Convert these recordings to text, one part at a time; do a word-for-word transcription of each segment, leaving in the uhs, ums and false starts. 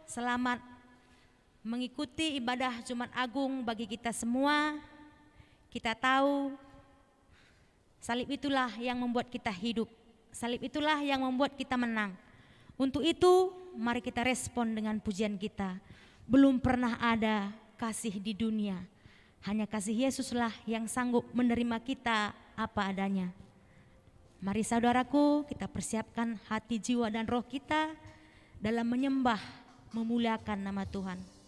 Selamat mengikuti ibadah Jumat Agung bagi kita semua. Kita tahu salib itulah yang membuat kita hidup. Salib itulah yang membuat kita menang. Untuk itu, mari kita respon dengan pujian kita. Belum pernah ada kasih di dunia. Hanya kasih Yesuslah yang sanggup menerima kita apa adanya. Mari saudaraku, kita persiapkan hati, jiwa, dan roh kita dalam menyembah, memuliakan nama Tuhan.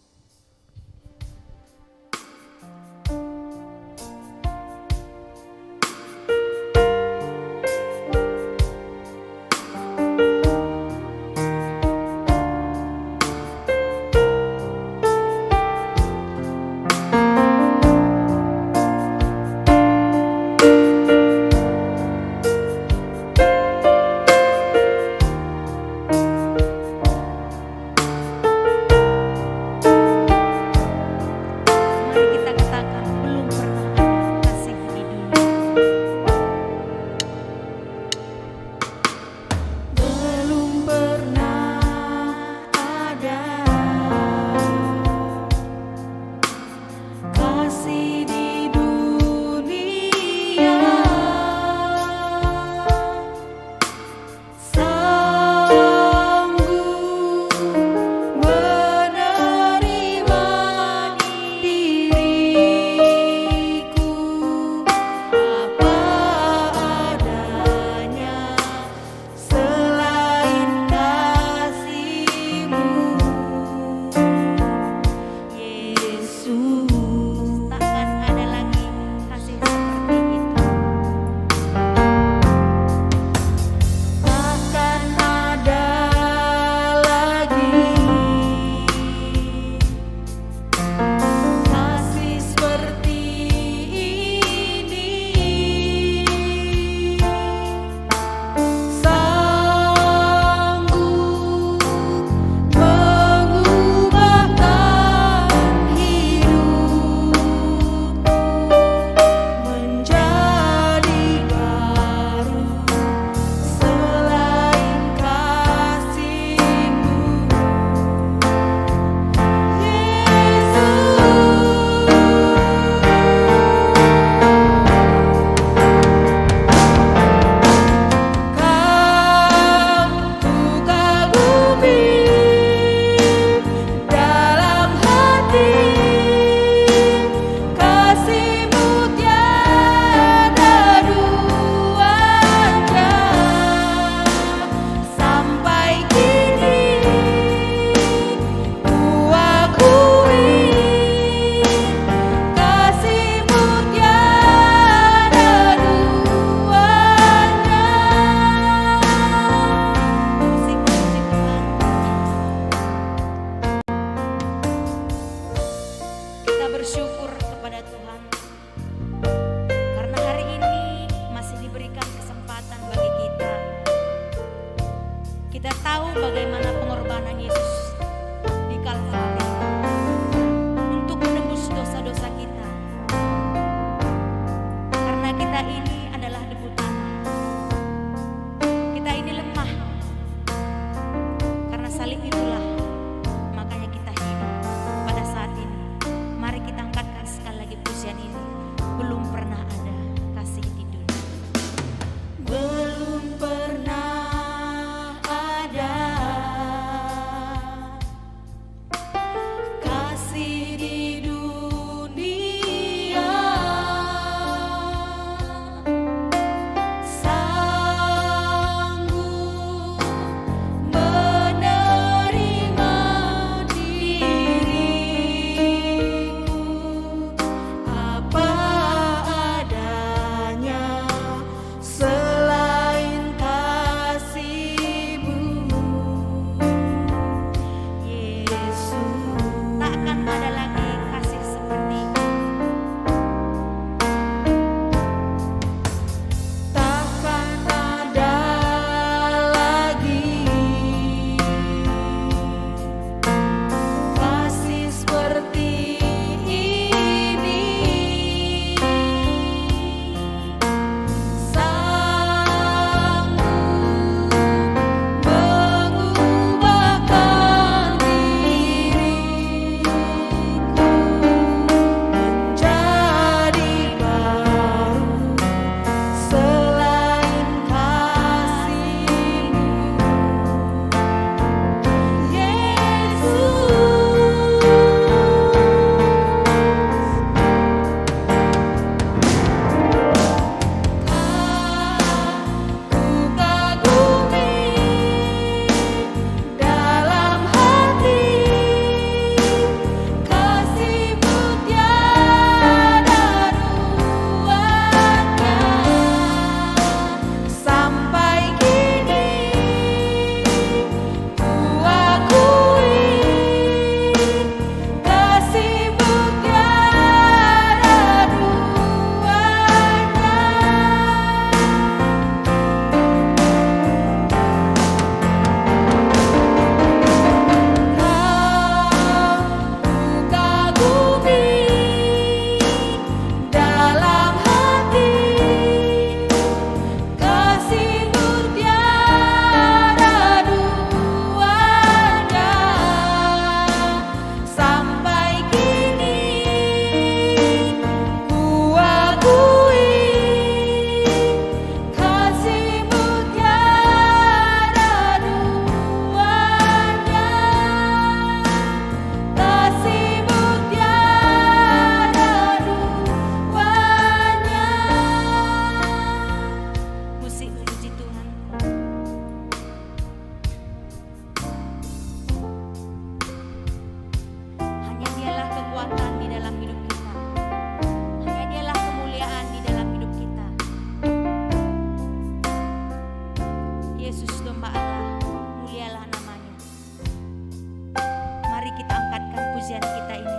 kita ini.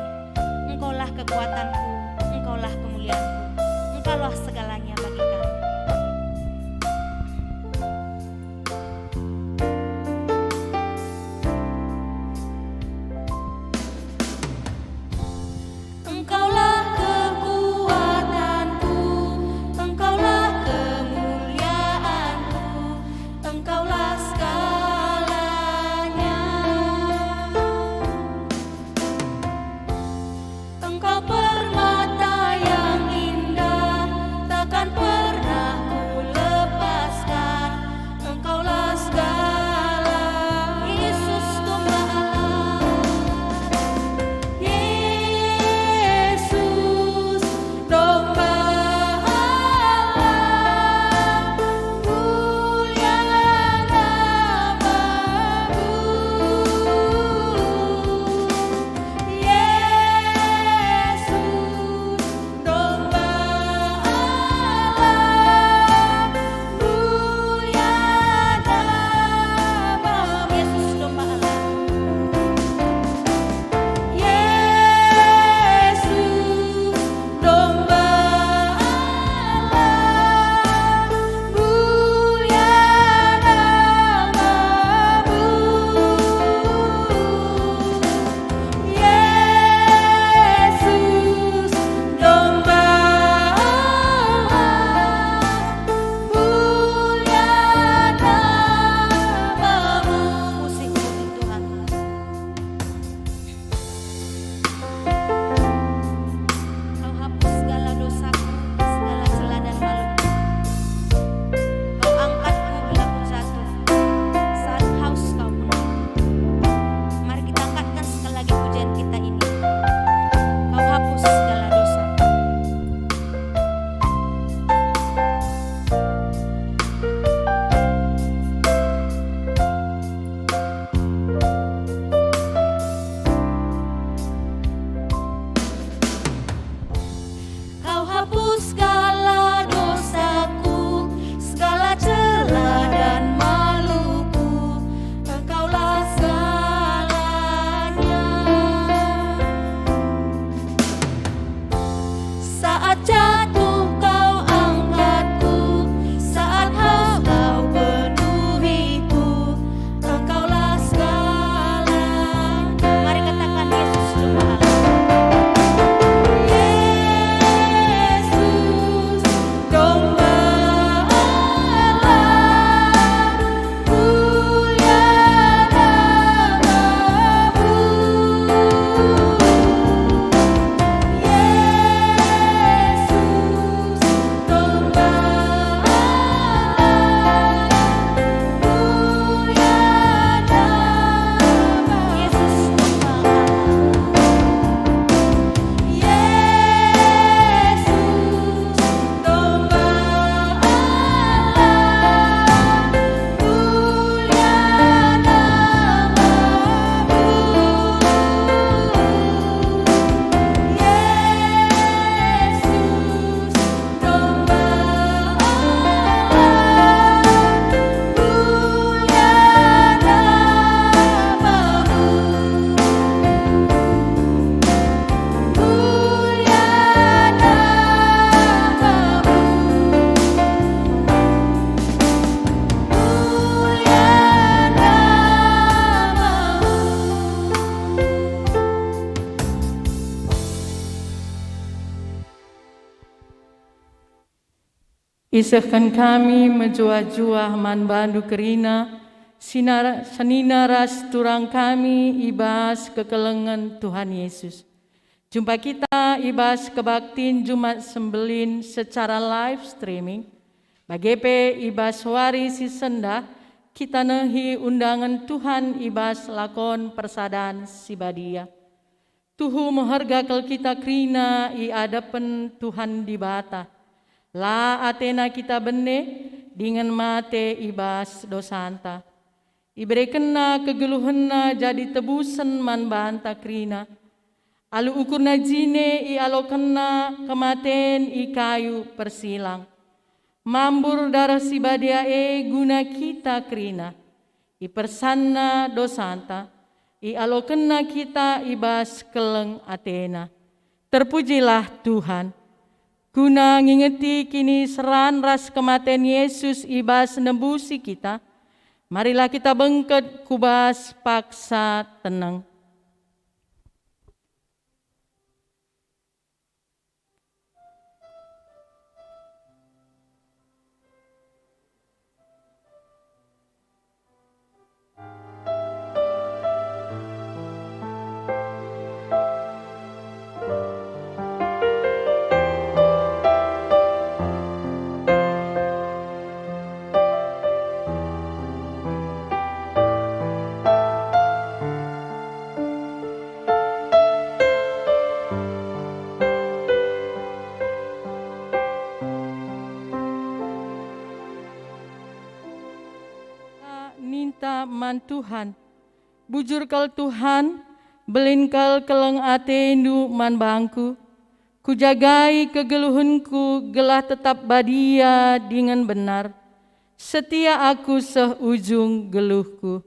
Engkaulah kekuatanku, Engkaulah kemuliaanku, Engkaulah segalanya bagi kami. Engkaulah kekuatanku, Engkaulah kemuliaanku, Engkaulah segalanya. Engkau permata yang indah, takkan pernah kulepaskan. Engkaulah segala. Yesus, Domba Allah. Yesus, Domba Allah, mulia namamu. Yesus, Domba Allah, mulia namamu. Yesus, Domba Allah. Yesus, Domba Allah, mulia namamu. Yesus, Domba Allah, mulia namamu. Puji, puji Tuhan. Kau hapus segala dosaku, segala cela dan maluku. Kau angkatku bila ku jatuh, saat haus Kau penuhi. Mari kita angkatkan sekali lagi pujian kita ini. Kau hapus segala dosa. Kau hapus segala dosaku, segala cela dan maluku, Engkaulah segalanya. Saat jatuh Kau angkatku, saat haus Kau penuhiku, Engkaulah segalanya. Mari katakan, Yesus, Domba Allah. Yesus, Domba Allah, mulia namamu. Yesus, Domba Allah, mulia namamu. Yesus, Domba Allah. Yesus, Domba Allah, mulia namamu. Yesus, Domba Allah, mulia namamu. Mulia namamu. Mulia namamu. Isehken kami mejuah-juah man bandu kerina, sinar-, senina ras turang kami i bas kekelengen Tuhan Yesus. Jumpa kita i bas kebaktin Jumat Sembelin secara live streaming, bage pe i bas wari si sendah kita nehi undangen Tuhan i bas lakon persadan si badia. Tuhu meherga kal kita kerina i adepen Tuhan Dibata. La atena kita bene dingen mate i bas dosanta. IberekenNa kegeluhenNa jadi tebusen man banta kerina. Alu ukurna jine ialokenNa kematen i kayu persilang. Mambur dareh si badia e guna kita kerina. IpersanNa dosanta, ialokenNa kita i bas keleng ateNa. Terpujilah Tuhan. Guna ngingeti kiniseran ras kematen Yesus i bas nembusi kita, marilah kita bengket ku bas paksa teneng. Ninta man Tuhan, "Bujur kal Tuhan, belin kal keleng ateNdu man bangku. Kujagai kegeluhenku gelah tetap badia dingen benar. Setia aku seh ujung geluhku."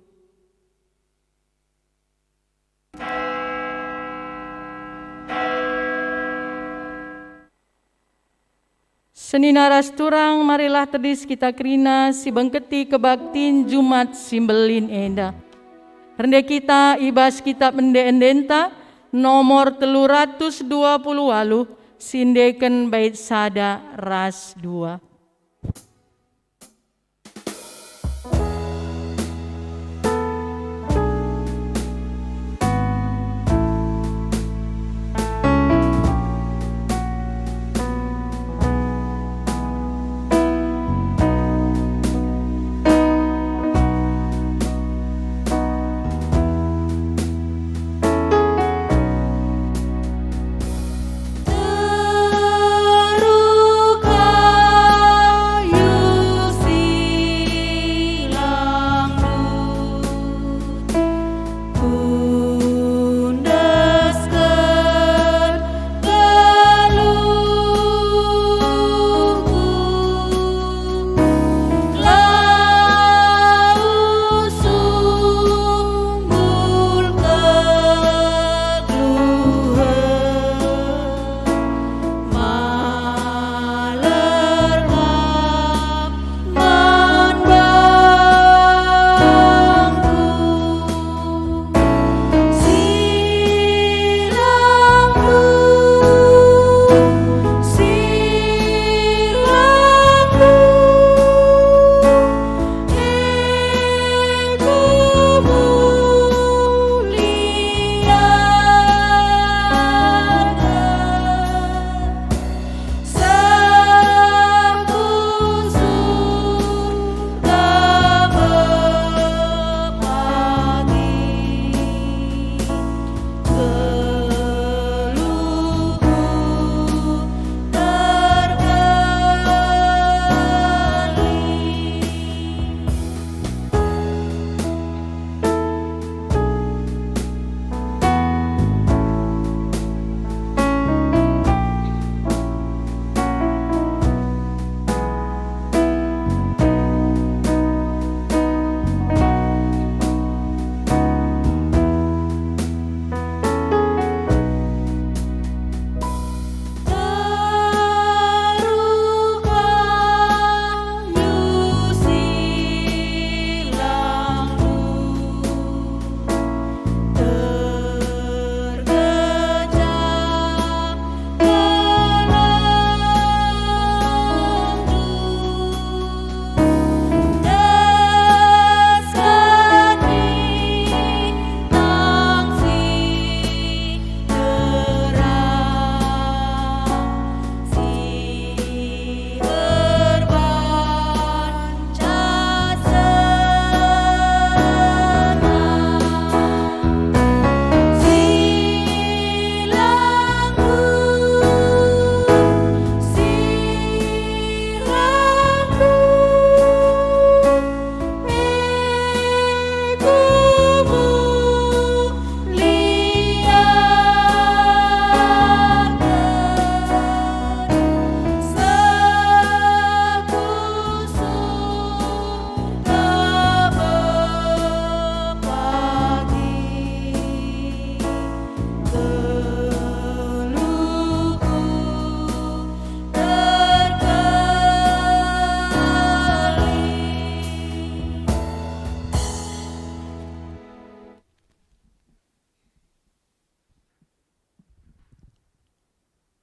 Senina ras turang, marilah tedis kita kerina sibengketi kebaktin Jumat si Mbelin enda. Rende kita i bas Kitab Ende-endenta, nomor telu ratus dua puluh waluh, siendeken bait sada ras dua.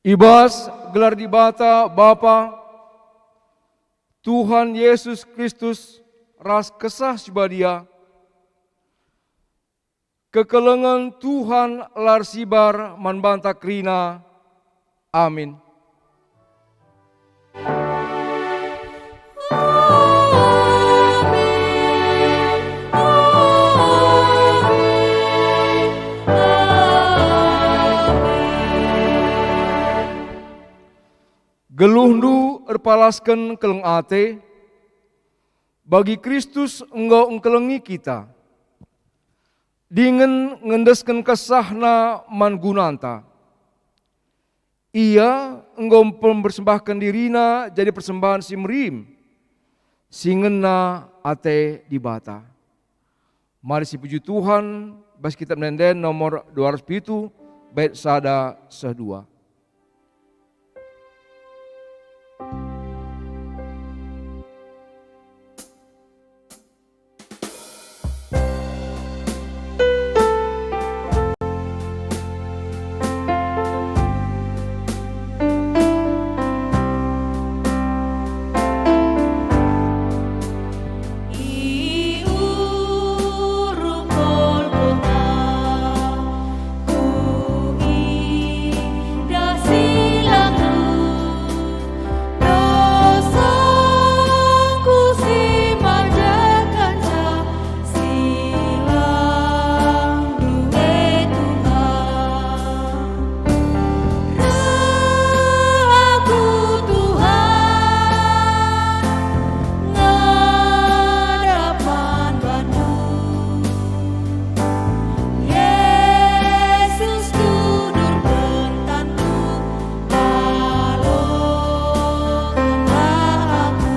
I bas gelar Dibata Bapa, Tuhan Yesus Kristus, ras Kesah Si Badia, kekelengen Tuhan la ersibar man banta kerina. Amin. Geluhndu erpalasken keleng ate, bagi Kristus enggo engkelengi kita, dingen ngendesken kesahNa man gunanta. Ia enggo mpersembahken diriNa jadi persembahen si merim, si ngena ate Dibata. Mari sipuji Tuhan, bas Kitab Ende-enden nomor dua ratus pitu, bait sada seh dua. I Uruk Golgota, ku indah silangNdu, dosangku si majekenca, silangNdu, e Tuhan. Reh aku, Tuhan, ngadap man bandu. Yesus, tudurken tanNdu, alokenlah aku.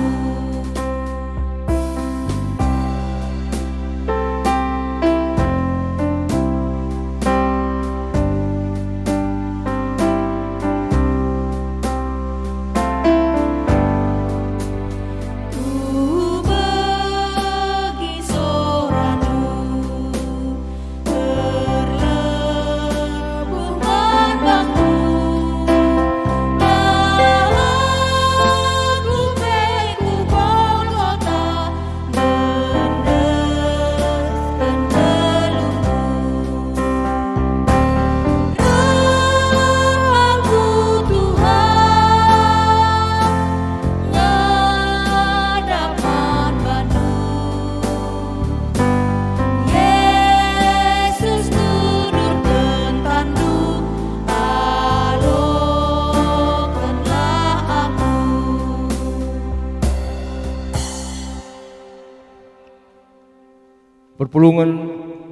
Kubegi soraNdu, erlebuh man bangku, dalanku pe ku Golgota, ngendesken geluhku. Reh aku, Tuhan, ngadap man bandu. Yesus, tudurken tanNdu, alokenlah aku. Perpulungen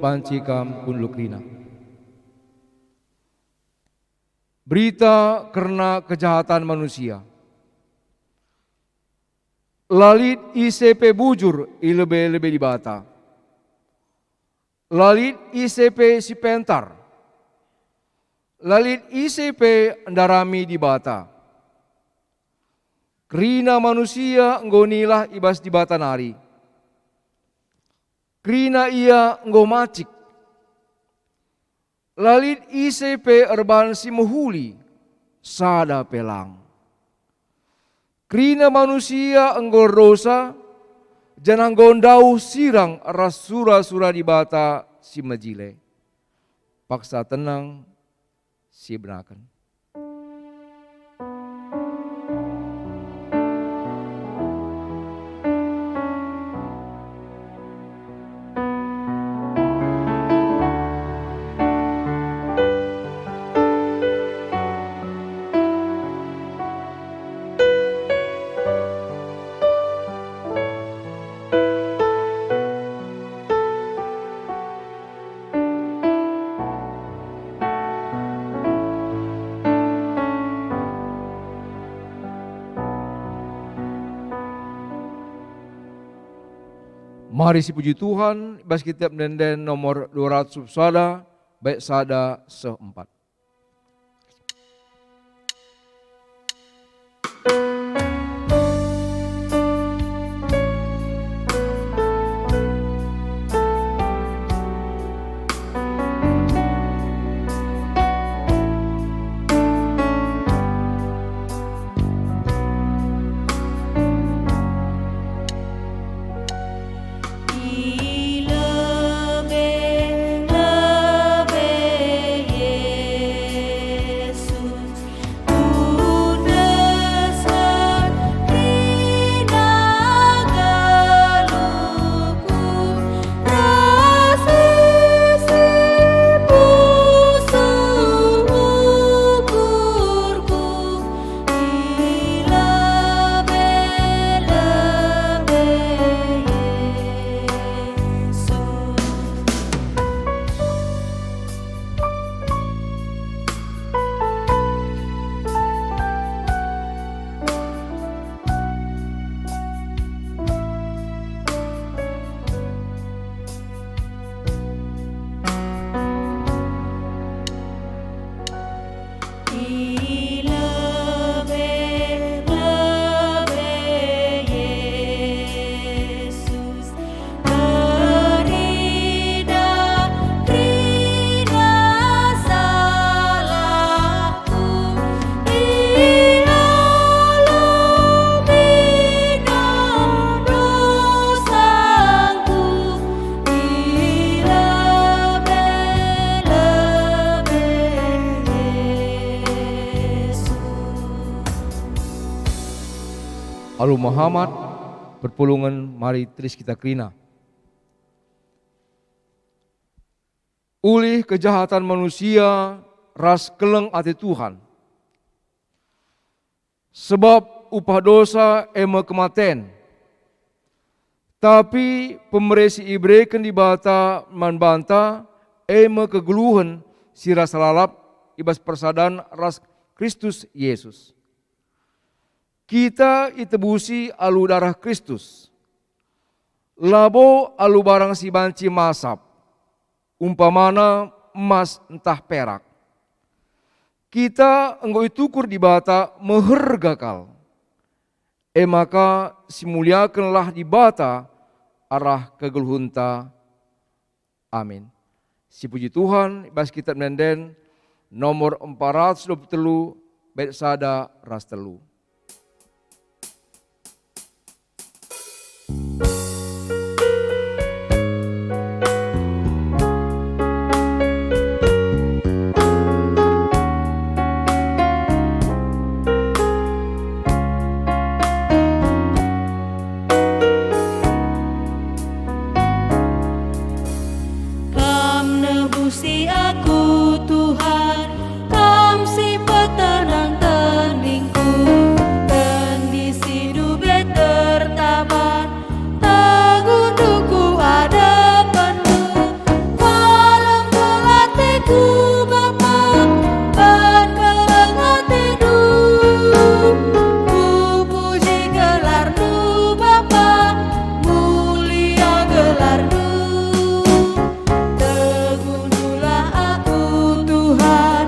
banci kam kundul kerina. Berita kerna kejahatan manusia. La lit ise pe bujur i lebe-lebe Dibata. La lit ise pe si pentar. La lit ise pe ndarami Dibata. Kerina manusia enggo nilah i bas Dibata nari. Kerina ia enggo macik. La lit ise pe erbahan si mehuli, sada pe lang. Kerina manusia enggo erdosa, janah enggo ndauh sirang ras sura-sura Dibata si mejile. Paksa tenang, sibenaken. Mari sipuji Tuhan, i bas Kitab Ende-enden nomor dua ratus sada, bait sada seh empat. Alu Muhammad, perpulungen mari telis kita kerina. Ulih kejahatan manusia ras keleng ate Tuhan. Sebab upah dosa e me kematen. Tapi pemere si ibereken Dibata man banta e me kegeluhen si rasa lalap i bas persadan ras Kristus Jesus. Kita itebusi alu darah Kristus, labo alu barang si banci masap, umpamana emas ntah perak. Kita enggo itukur Dibata meherga kal. E maka simuliakenlah Dibata arah kegeluhenta. Amin. Sipuji Tuhan, i bas Kitab Ende-enden nomor empat ratus dua puluh telu, bait sada ras telu. Kam nebusi aku, Tuhan, Kam si petenang tendingku. Tendi si dube tertaban, teguhndu ku adepenNdu. Malem kal ateku, Bapa, ban keleng ateNdu. Kupuji gelarNdu, Bapa, mulia gelarNdu. Teguhndulah aku, Tuhan,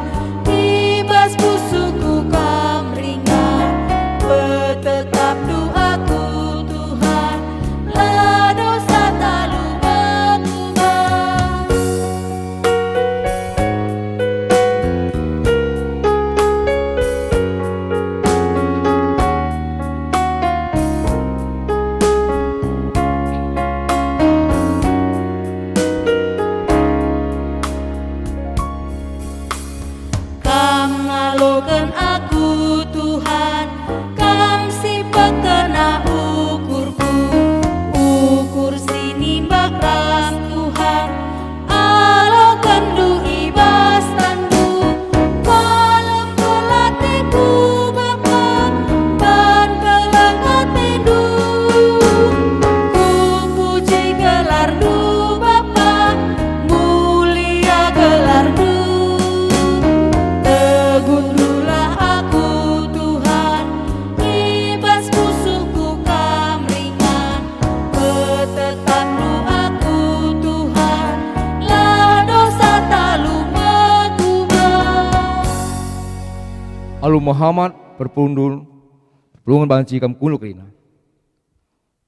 i bas pusuhku Kam ringan. Petetapndu aku, Tuhan, la dosa talu mekubah. Kam ngaloken aku, Tuhan, Kam si pekena ukurku, ukur si nimbak ras, Tuhan, alokenNdu i bas tanNdu. Malem kal ateku, Bapa, ban keleng ateNdu. Kupuji gelarNdu, Bapa, mulia gelarNdu. Teguhndulah aku, Tuhan, i bas pusuhku Kam ringan. Petetapndu aku, Tuhan, la dosa talu mekubah. Alu Muhammad, perpulungen, perpulungen banci kam kundul kerina.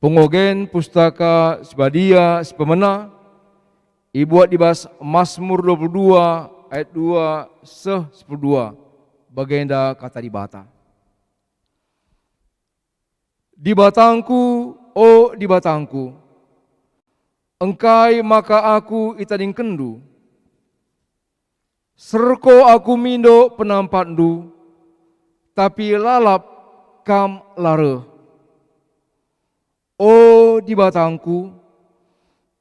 Pengogen Pustaka Si Badia si pemena ibuat i bas Masmur dua puluh dua ayat dua seh sepuluh dua. Bagenda kata Dibata. Dibatangku, o Dibatangku, engkai maka aku itadingkenNdu? Serko aku mindo penampatNdu, tapi lalap Kam la reh. O Dibatangku,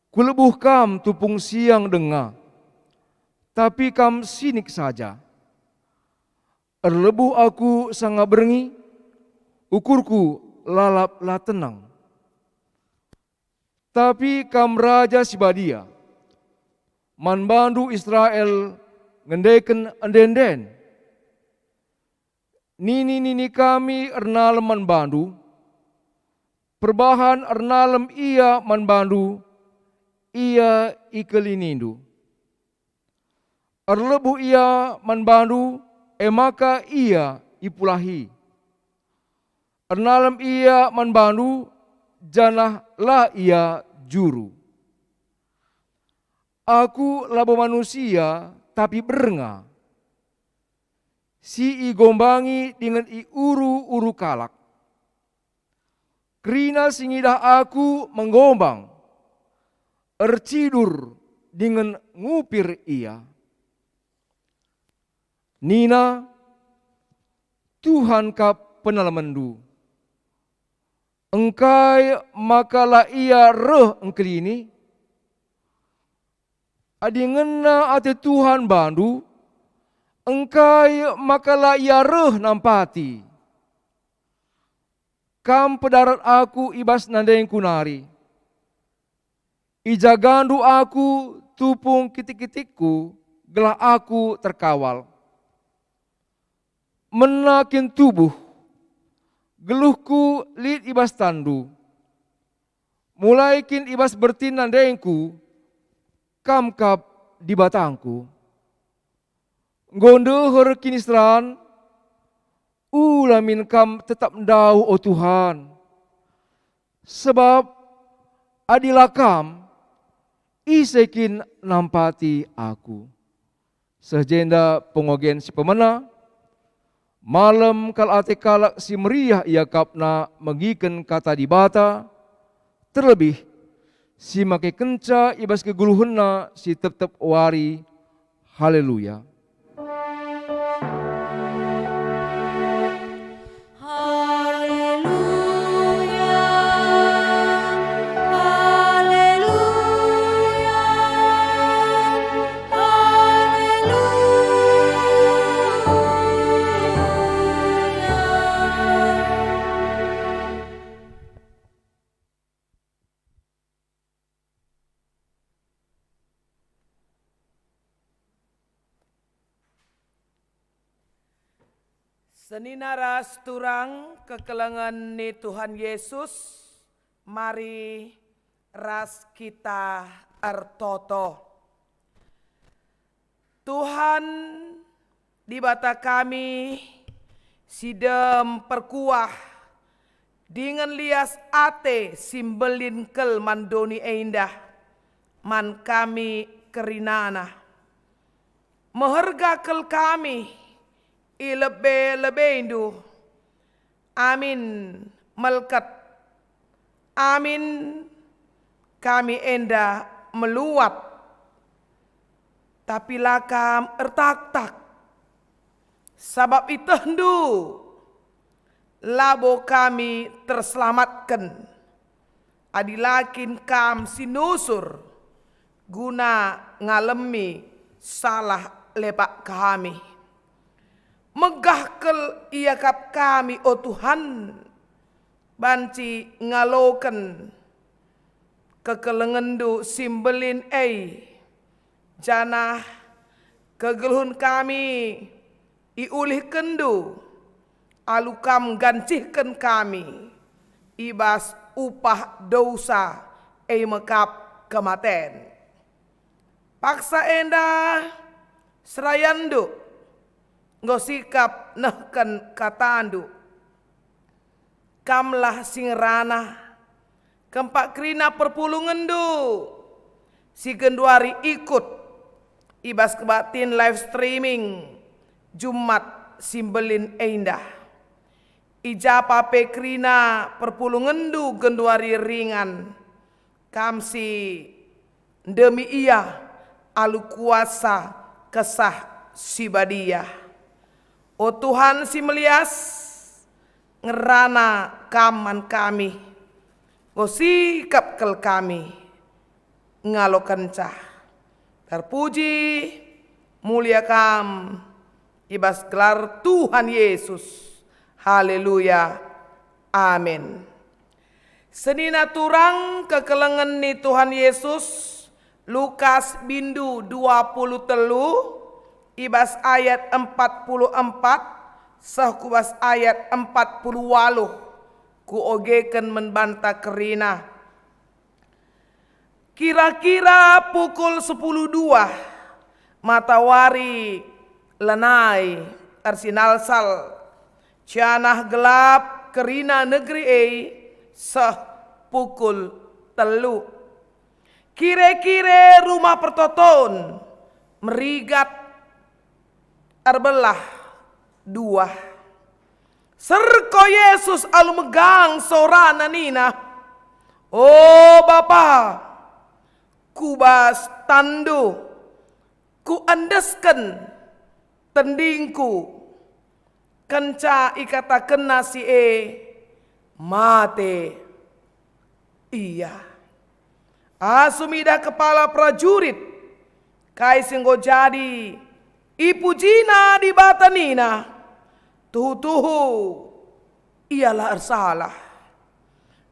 kulebuh Kam tupung siang denga, tapi Kam sinik saja. Erlebuh aku sanga berngi, ukurku lalap la tenang. Tapi Kam Raja si Badia, man bandu Israel ngendeken ende-enden. Nini-nini kami ernalem man bandu, perbahan ernalem ia man bandu, ia ikelinindu. Erlebuh ia man bandu, e maka ia ipulahi. Ernalem ia man bandu, janah la ia juru. Aku labo manusia, tapi bernga, si igombangi dingen iuru-uru kalak. Kerina si ngidah aku menggombang, ercidur dingen ngupir ia. Nina, "Tuhan kap penelemenndu. Engkai maka la ia reh engkelini? Adi ngena ate Tuhan bandu, engkai maka la ia reh nampati? Kam pedarat aku i bas nandengku nari. Ijagandu aku tupung kitik-kitikku, gelah aku terkawal. Mena kin tubuh, geluhku lit i bas tanndu. Mulai kin i bas bertin nandengku, Kam kap Dibatangku. Enggo ndeher kiniseran, ula min Kam tetap ndauh, o Tuhan. Sebab adi la Kam, ise kin nampati aku? Seh jenda pengogen si pemena, malem kal ate kalak si meriah iakapna megiken kata Dibata, terlebih si makekenca i bas kegeluhenna si tep-tep wari. Haleluya! Haleluya, haleluya, haleluya. Senina ras turang kekelengen ni Tuhan Yesus, mari ras kita ertoto. Tuhan, Dibata kami, si dem perkuah dingen lias ate si mbelin kal man doni enda, man kami kerinana. Meherga kal kami i lebe-lebendu. Amin melket. Amin, kami enda meluat, tapi la Kam ertaktak. Sabap itehndu, labo kami terselamatken, adi la kin Kam si nusur guna ngalemi salah lepak kami. Megah kal iakap kami, o Tuhan, banci ngaloken kekelengenNdu si mbelin e, janah kegeluhen kami iulihkenNdu, alu Kam nggancihken kami i bas upah dosa, e me kap kematen. Paksa enda serayanNdu, enggo sikap nehken kataNdu. Kamlah si ngerana, kempak kerina perpulungenNdu si genduari ikut i bas kebaktin live streaming Jumat si mbelin enda. I ja pe kerina perpulungenNdu genduari ringan, Kam si ndemi ia alu kuasa Kesah Si Badia. O Tuhan si melias, ngerana Kam man kami, enggo sikap kal kami ngalokenca. Terpuji, mulia Kam i bas gelar Tuhan Yesus. Haleluya. Amin. Senina turang kekelengen ni Tuhan Yesus, Lukas bindu dua puluh telu, i bas ayat empat puluh empat seh ku bas ayat empat puluh waluh, kuogeken man banta kerina. Kira-kira pukul sepuluh dua, matawari lanai ersinalsal, janah gelap kerina negeri e seh pukul telu. Kire-kire Rumah Pertoton merigat erbelah dua. Serko Jesus alu megang sorana nina, "O Bapa, ku bas tanNdu kuendesken tendingKu." Kenca ikatakenNa si e, mate ia. Asum idah kepala perajurit kai si enggo jadi, ipujina Dibata nina, "Tuhu-tuhu, ia la ersalah."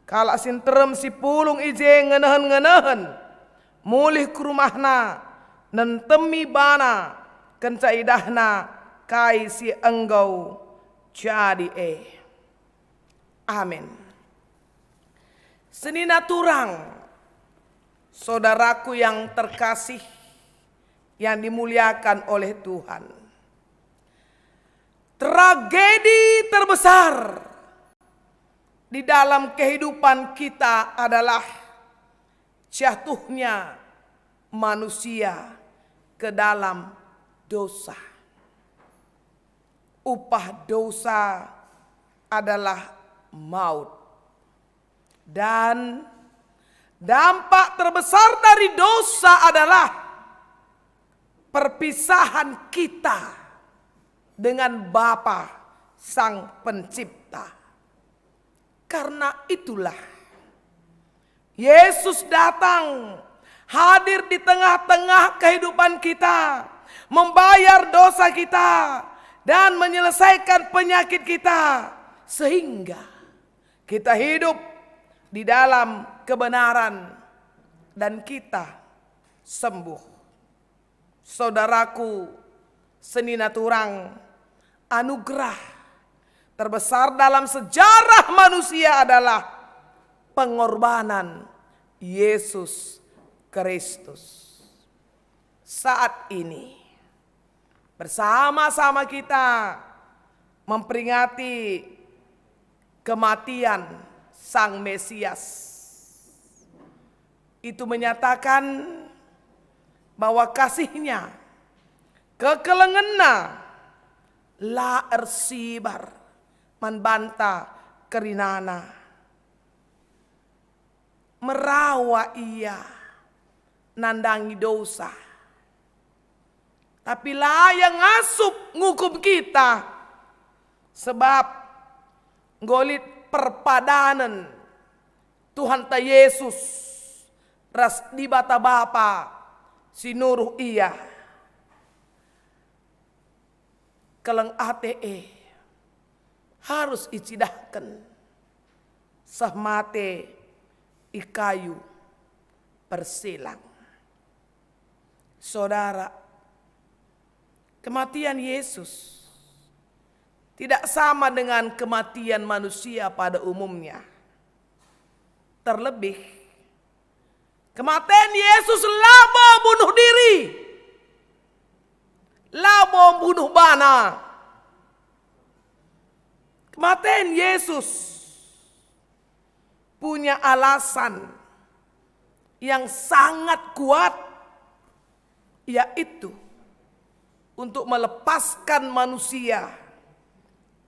Kalak si nterem si pulung i je ngenehen-ngenehen, mulih ku rumahna, nentemi bana, kenca idahna kai si enggo jadi e. Amin. Senina turang, saudaraku yang terkasih, yang dimuliakan oleh Tuhan. Tragedi terbesar di dalam kehidupan kita adalah jatuhnya manusia ke dalam dosa. Upah dosa adalah maut. Dan dampak terbesar dari dosa adalah perpisahan kita dengan Bapa Sang Pencipta. Karena itulah Yesus datang, hadir di tengah-tengah kehidupan kita, membayar dosa kita, dan menyelesaikan penyakit kita, sehingga kita hidup di dalam kebenaran dan kita sembuh. Saudaraku, senina turang, anugerah terbesar dalam sejarah manusia adalah pengorbanan Yesus Kristus. Saat ini, bersama-sama kita memperingati kematian Sang Mesias. Itu menyatakan bahwa kasih-Nya, kekelengen-Na la ersibar man banta kerinana. Merawa Ia nandangi dosa, tapi la Ia ngasup ngukum kita, sebab enggo lit perpadanen Tuhanta Yesus ras Dibata Bapa si nuruh Ia. Keleng ate e harus icidahken seh mate i kayu persilang. Saudara, kematian Yesus tidak sama dengan kematian manusia pada umumnya. Terlebih, kematen Yesus labo bunuh diri, labo bunuh bana. Kematen Yesus punya alasan yang sangat kuat, yaitu untuk melepaskan manusia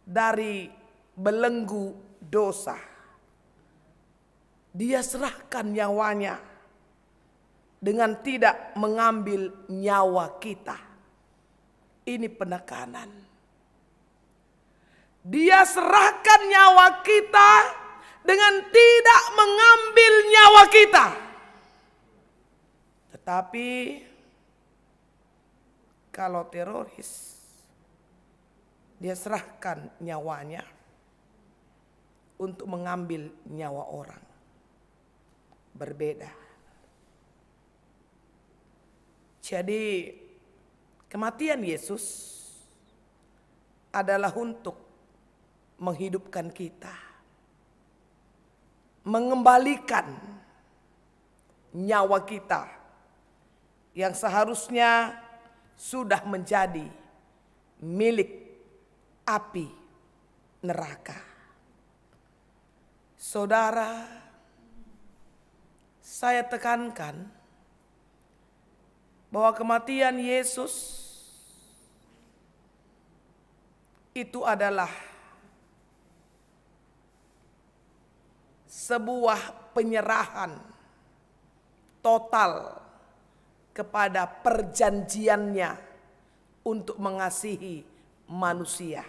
dari belenggu dosa. Dia serahkan nyawanya dengan tidak mengambil nyawa kita. Ini penekanan. Dia serahkan nyawa kita dengan tidak mengambil nyawa kita. Tetapi kalau teroris, dia serahkan nyawanya untuk mengambil nyawa orang. Berbeda. Jadi, kematian Yesus adalah untuk menghidupkan kita, mengembalikan nyawa kita yang seharusnya sudah menjadi milik api neraka. Saudara, saya tekankan bahwa kematian Yesus itu adalah sebuah penyerahan total kepada perjanjiannya untuk mengasihi manusia.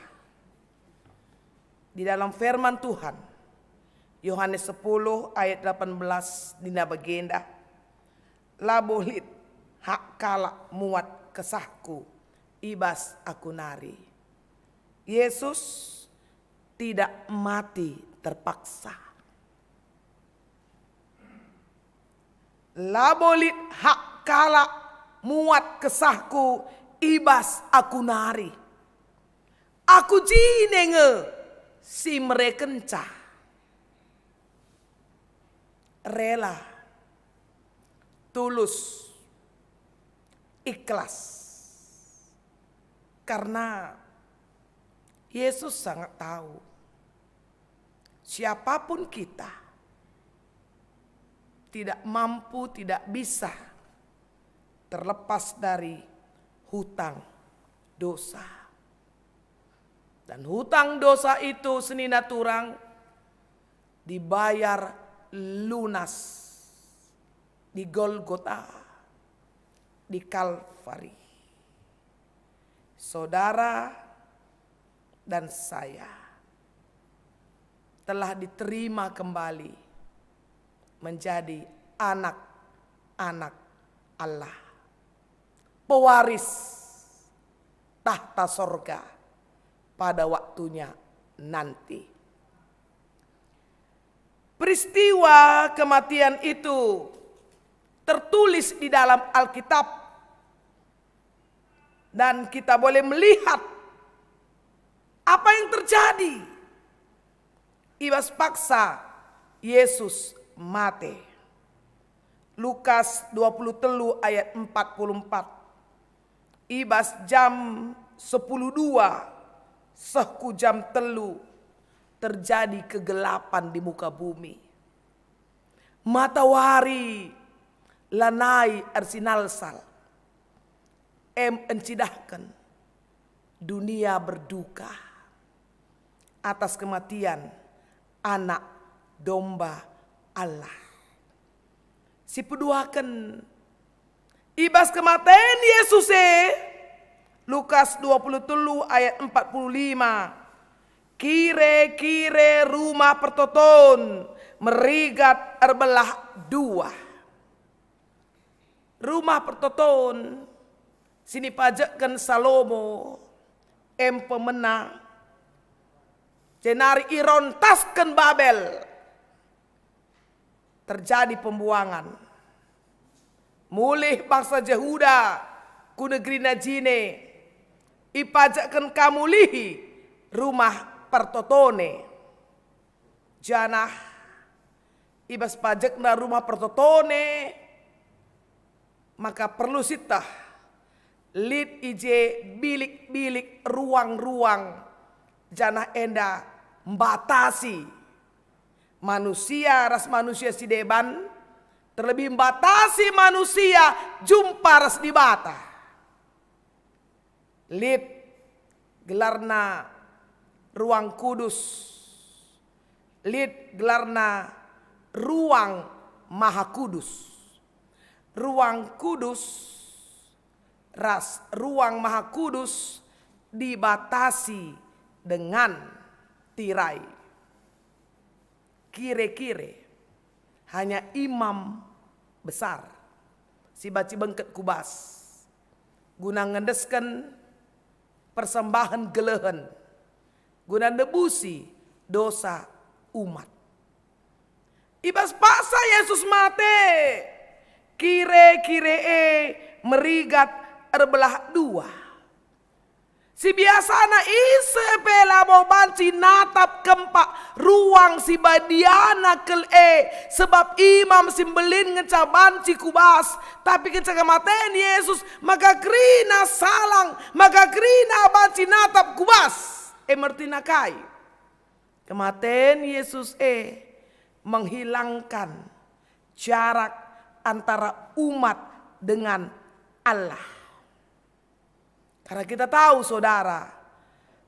Di dalam firman Tuhan, Yohanes sepuluh ayat delapan belas nina bagenda, "Labo lit hak kalak muat kesahku i bas aku nari." Yesus tidak mati terpaksa. "Labo lit hak kalak muat kesahku i bas aku nari. Aku jine nge si merekenca." Rela, tulus, ikhlas. Karena Yesus sangat tahu, siapapun kita tidak mampu, tidak bisa terlepas dari hutang dosa. Dan hutang dosa itu, senina turang, dibayar lunas di Golgota, di Kalvari. Saudara dan saya telah diterima kembali menjadi anak-anak Allah, pewaris tahta sorga pada waktunya nanti. Peristiwa kematian itu tertulis di dalam Alkitab, dan kita boleh melihat apa yang terjadi. I bas paksa Yesus mate. Lukas dua puluh telu ayat empat puluh empat. I bas jam sepuluh dua seh ku jam telu terjadi kegelapan di muka bumi. Matawari lanai ersinalsal, em encidahken dunia berduka atas kematian Anak Domba Allah. Sipeduaken i bas kematen Yesus e, Lukas dua puluh telu ayat empat puluh lima, kire-kire Rumah Pertoton merigat erbelah dua. Rumah Pertoton si nipajekken Salomo em pemena, jenari irontasken Babel. Terjadi pembuangan. Mulih bangsa Jehuda ku negerina jine, ipajekken ka mulihi Rumah Pertoton e. Janah i bas pajekna Rumah Pertoton e, maka perlu sieteh lit i je bilik-bilik, ruang-ruang, janah enda mbatasi manusia ras manusia si deban, terlebih mbatasi manusia jumpa ras Dibata. Lit gelarna Ruang Kudus, lit gelarna Ruang Maha Kudus. Ruang Kudus ras Ruang Maha Kudus dibatasi dengan tirai. Kire-kire hanya imam besar si banci bengket ku bas guna ngendesken persembahen gelehen, guna nebusi dosa umat. I bas paksa Yesus mate, kire-kire e merigat erbelah dua. Si biasana ise pe labo banci natap kempak Ruang Si Badiana kal e, sebab Imam si Mbelin ngenca banci ku bas, tapi kenca kematen Yesus, maka kerina salang, maka kerina banci natap ku bas. E, ertina kai? Kematen Yesus e menghilangkan jarak antara umat dengan Allah. Karena kita tahu, saudara,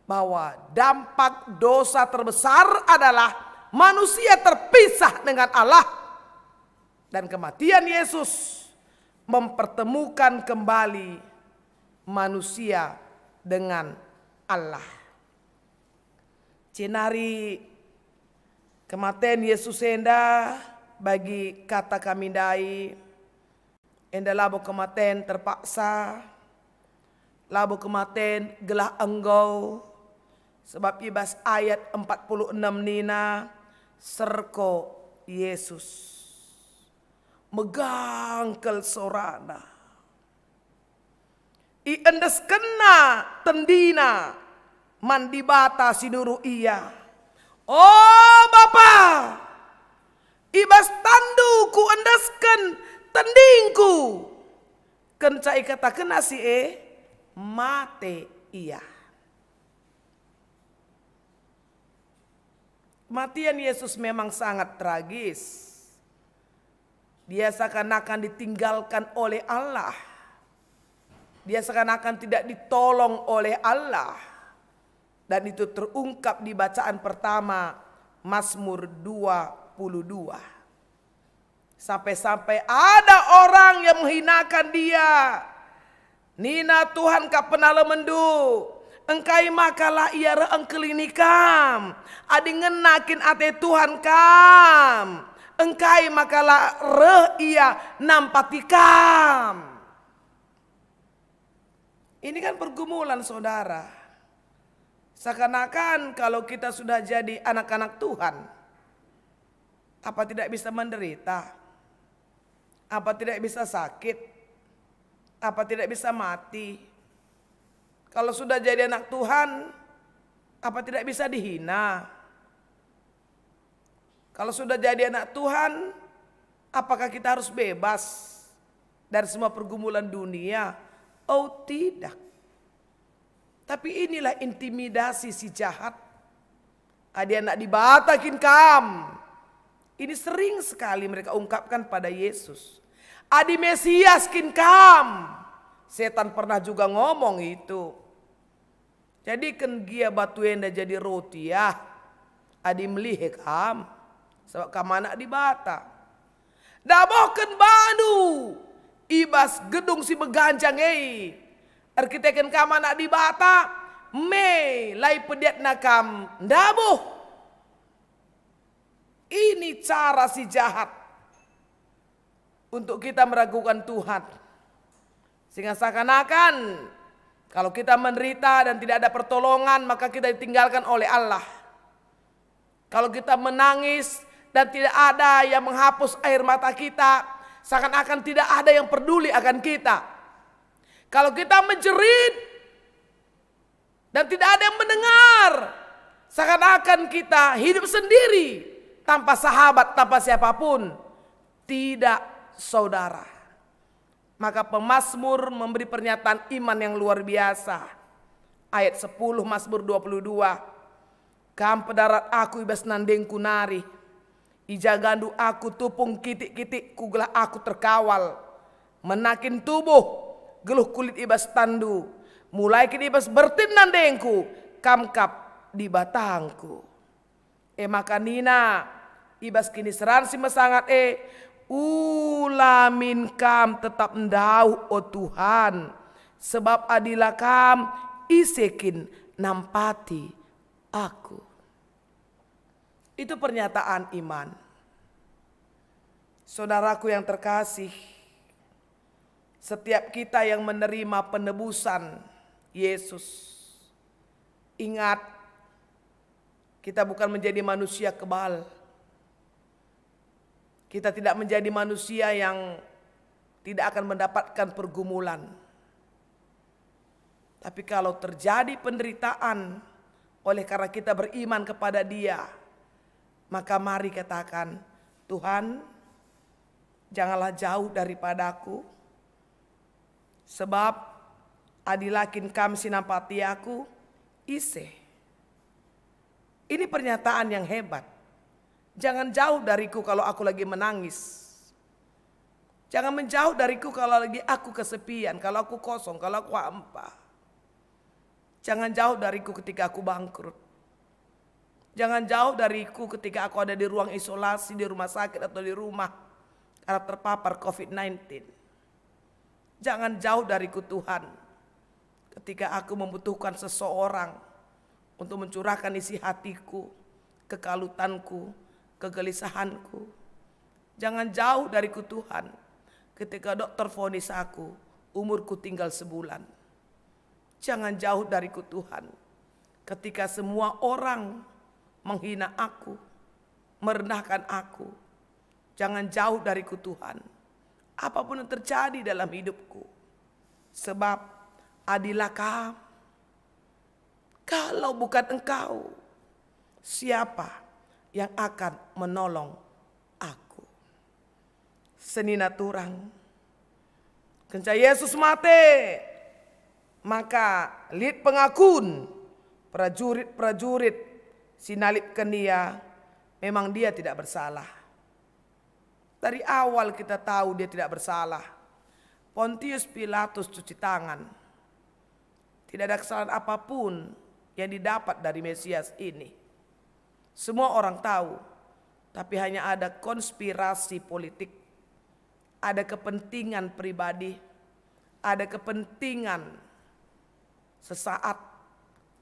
bahwa dampak dosa terbesar adalah manusia terpisah dengan Allah. Dan kematian Yesus mempertemukan kembali manusia dengan Allah. Jenari Kematen Yesus enda bagi kata kami ndai, enda labo kematen terpaksa, labo kematen gelah enggo, sebab i bas ayat empat puluh enem nina, "Serko Yesus, megangkel sorana." IendeskenNa tendina man Dibata si nuruh Ia. "O Bapa, i bas tanNdu kuendesken tendingku." Kenca ikatakenNa si e, mate Ia. Kematian Yesus memang sangat tragis. Dia seakan-akan ditinggalkan oleh Allah. Dia seakan-akan tidak ditolong oleh Allah. Dan itu terungkap di bacaan pertama, Mazmur dua puluh dua. Sampai-sampai ada orang yang menghinakan Dia. Nina, "Tuhan ka penalemenndu, engkai maka la Ia reh engkelini kam? Adi ngena kin ate Tuhan kam, engkai maka la reh Ia nampati kam?" Ini kan pergumulan, saudara. Seakan-akan kalau kita sudah jadi anak-anak Tuhan, apa tidak bisa menderita? Apa tidak bisa sakit? Apa tidak bisa mati? Kalau sudah jadi anak Tuhan, apa tidak bisa dihina? Kalau sudah jadi anak Tuhan, apakah kita harus bebas dari semua pergumulan dunia? Oh, tidak. Tapi inilah intimidasi si jahat. "Adi Anak Dibata kin Kam." Ini sering sekali mereka ungkapkan pada Yesus. "Adi Mesias kin Kam." Setan pernah juga ngomong itu. "Jadiken gia batu enda jadi roti, ah, adi melihe Kam, sabap Kam Anak Dibata. Dabuhken bandu i bas gedung si meganjang e. Erkiteken Kam Anak Dibata, me la ipediatna Kam ndabuh." Ini cara si jahat untuk kita meragukan Tuhan. Sehingga seakan-akan kalau kita menderita dan tidak ada pertolongan, maka kita ditinggalkan oleh Allah. Kalau kita menangis dan tidak ada yang menghapus air mata kita, seakan-akan tidak ada yang peduli akan kita. Kalau kita menjerit dan tidak ada yang mendengar, seakan-akan kita hidup sendiri, tanpa sahabat, tanpa siapapun. Tidak, saudara. Maka pemazmur memberi pernyataan iman yang luar biasa. Ayat sepuluh Mazmur dua puluh dua, "Kam pedarat aku i bas nandengku nari. Ijagandu aku tupung kitik-kitikku gelah aku terkawal. Mena kin tubuh, geluh kulit i bas tanNdu. Mulai kin i bas bertin nandengku, Kam kap Dibatangku." E maka nina i bas kiniseran si mesangat e, "Ula min Kam tetap ndauh, o Tuhan, sebab adi la Kam, ise kin nampati aku?" Itu pernyataan iman. Saudaraku yang terkasih, setiap kita yang menerima penebusan Yesus, ingat, kita bukan menjadi manusia kebal. Kita tidak menjadi manusia yang tidak akan mendapatkan pergumulan. Tapi kalau terjadi penderitaan oleh karena kita beriman kepada Dia, maka mari katakan, "Tuhan, janganlah jauh daripadaku, sebab adi la kin Kam si nampati aku, ise?" Ini pernyataan yang hebat. "Jangan jauh dariku kalau aku lagi menangis. Jangan menjauh dariku kalau lagi aku kesepian, kalau aku kosong, kalau aku hampa. Jangan jauh dariku ketika aku bangkrut. Jangan jauh dariku ketika aku ada di ruang isolasi, di rumah sakit, atau di rumah karena terpapar covid sembilan belas. Jangan jauh dariku, Tuhan, ketika aku membutuhkan seseorang untuk mencurahkan isi hatiku, kekalutanku, kegelisahanku. Jangan jauh dariku, Tuhan, ketika dokter vonis aku umurku tinggal sebulan. Jangan jauh dariku, Tuhan, ketika semua orang menghina aku, merendahkan aku. Jangan jauh dariku, Tuhan, apapun yang terjadi dalam hidupku. Sebab adilah Kam. Kalau bukan Engkau, siapa yang akan menolong aku? Senina turang. Kenca Yesus mate, maka lit pengakun prajurit-prajurit si nalipken Ia, memang Dia tidak bersalah. Dari awal kita tahu Dia tidak bersalah. Pontius Pilatus cuci tangan. Tidak ada kesalahan apapun yang didapat dari Mesias ini. Semua orang tahu, tapi hanya ada konspirasi politik, ada kepentingan pribadi, ada kepentingan sesaat,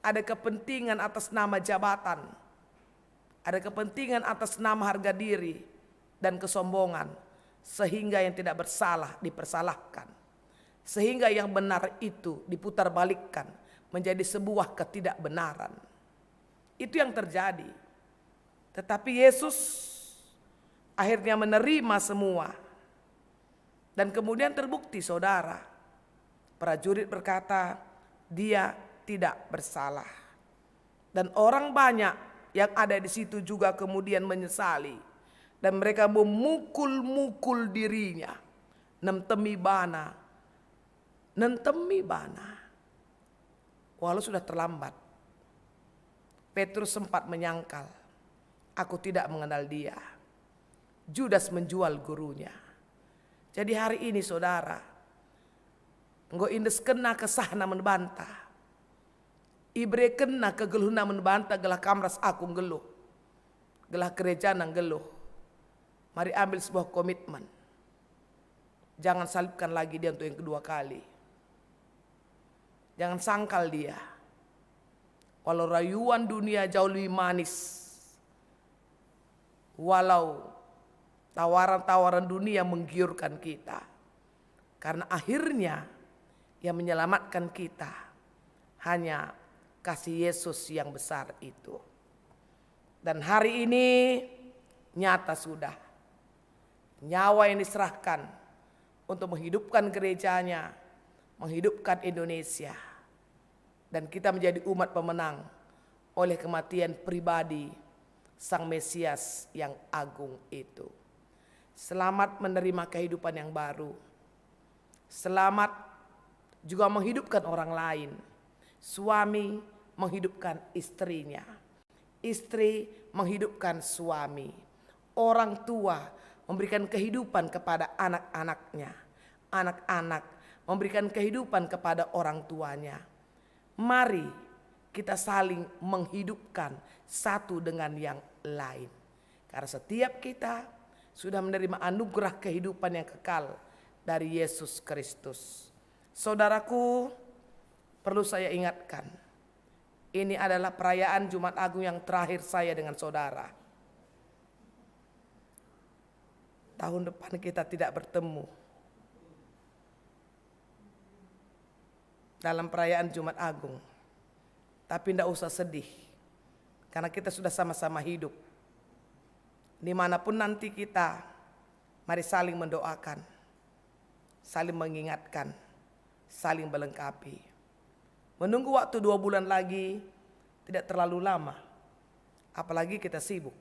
ada kepentingan atas nama jabatan, ada kepentingan atas nama harga diri dan kesombongan, sehingga yang tidak bersalah dipersalahkan, sehingga yang benar itu diputarbalikkan menjadi sebuah ketidakbenaran. Itu yang terjadi. Tetapi Yesus akhirnya menerima semua. Dan kemudian terbukti, saudara, prajurit berkata, "Dia tidak bersalah." Dan orang banyak yang ada di situ juga kemudian menyesali. Dan mereka memukul-mukul dirinya, nemtemi bana, nentemi bana. Walau sudah terlambat, Petrus sempat menyangkal, "Aku tidak mengenal Dia." Judas menjual gurunya. Jadi hari ini, saudara, enggo iendeskenna kesahna man banta. Iberekenna kegeluhna man banta gelah kam ras aku nggeluh, gelah gerejana nggeluh. Mari ambil sebuah komitmen. Jangan salibkan lagi Dia untuk yang kedua kali. Jangan sangkal Dia. Walau rayuan dunia jauh lebih manis, walau tawaran-tawaran dunia menggiurkan kita, karena akhirnya yang menyelamatkan kita hanya kasih Yesus yang besar itu. Dan hari ini nyata sudah. Nyawa yang diserahkan untuk menghidupkan gerejanya, menghidupkan Indonesia. Dan kita menjadi umat pemenang oleh kematian pribadi Sang Mesias yang agung itu. Selamat menerima kehidupan yang baru. Selamat juga menghidupkan orang lain. Suami menghidupkan istrinya. Istri menghidupkan suami. Orang tua memberikan kehidupan kepada anak-anaknya. Anak-anak memberikan kehidupan kepada orang tuanya. Mari kita saling menghidupkan satu dengan yang lain. Karena setiap kita sudah menerima anugerah kehidupan yang kekal dari Yesus Kristus. Saudaraku, perlu saya ingatkan, ini adalah perayaan Jumat Agung yang terakhir saya dengan saudara. Tahun depan kita tidak bertemu dalam perayaan Jumat Agung. Tapi ndak usah sedih, karena kita sudah sama-sama hidup. Dimanapun nanti kita, mari saling mendoakan, saling mengingatkan, saling melengkapi. Menunggu waktu dua bulan lagi tidak terlalu lama, apalagi kita sibuk.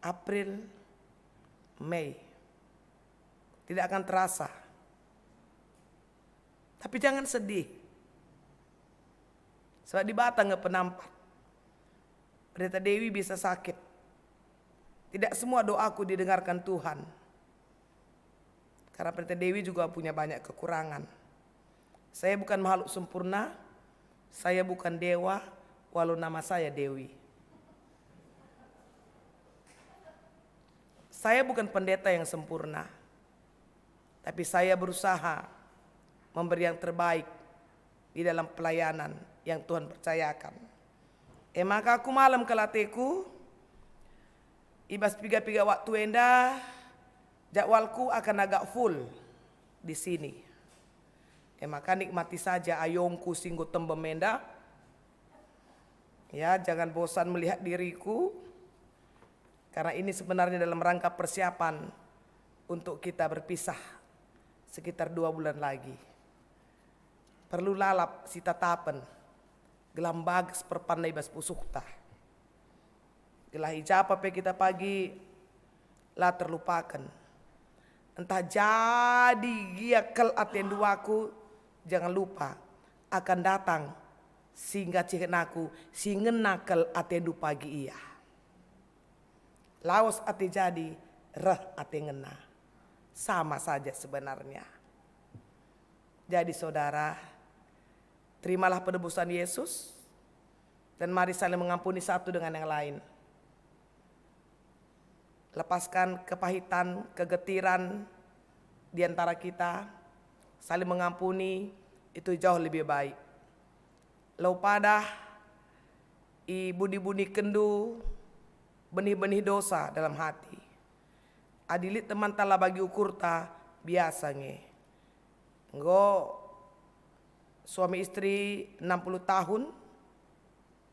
April, Mei, tidak akan terasa. Tapi jangan sedih, sebab Dibata nge penampat. Pendeta Dewi bisa sakit. Tidak semua doaku didengarkan Tuhan. Karena Pendeta Dewi juga punya banyak kekurangan. Saya bukan makhluk sempurna, saya bukan dewa, walau nama saya Dewi. Saya bukan pendeta yang sempurna, tapi saya berusaha memberi yang terbaik di dalam pelayanan yang Tuhan percayakan. E maka aku malem kal ateku, I bas piga-piga waktu enda, jadwalku akan agak full di sini. E maka nikmati saja ayongku si enggo tembem enda. Ya, jangan bosan melihat diriku, karena ini sebenarnya dalam rangka persiapan untuk kita berpisah sekitar dua bulan lagi. Perlu lalap sitatapen, gelah mbages perpanna i bas pusuhta. Gelah i ja pe kita pagi la terlupaken. Ntah jadi gia kal atendu aku, jangan lupa, akan datang si nggacihken aku, si ngena kal atendu pagi ia. Lawes ate jadi, reh ate ngena. Sama saja sebenarnya. Jadi saudara, terimalah penebusan Yesus dan mari saling mengampuni satu dengan yang lain. Lepaskan kepahitan, kegetiran di antara kita, saling mengampuni, itu jauh lebih baik. Lau padah ibuni-bunikenndu benih-benih dosa dalam hati. Adi lit temanta la bagi ukurta, biasa nge. Enggo suami istri enam puluh tahun,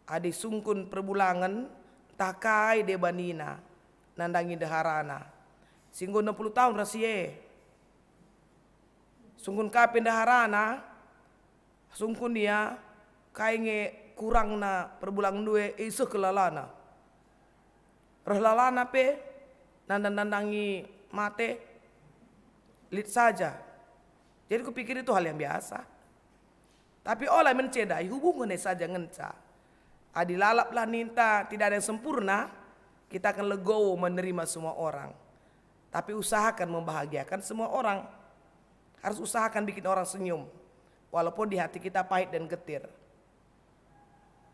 adi sungkun perbulangen, ntah kai deba nina nandangi ndeharana. Si enggo enam puluh tahun ras si e. Sungkun ka pe ndeharana, sungkun ia, kai nge kurangna perbulangen ndue, iseh ke lalana. Reh lalana pe, nandang-nandangi mate, lit saja. Jadi kupikir itu hal yang biasa. Tapi ola mencedai, hubungen e saja ngenca. Adi lalaplah ninta, tidak ada yang sempurna, kita akan legowo menerima semua orang. Tapi usahakan membahagiakan semua orang. Harus usahakan bikin orang senyum, walaupun di hati kita pahit dan getir.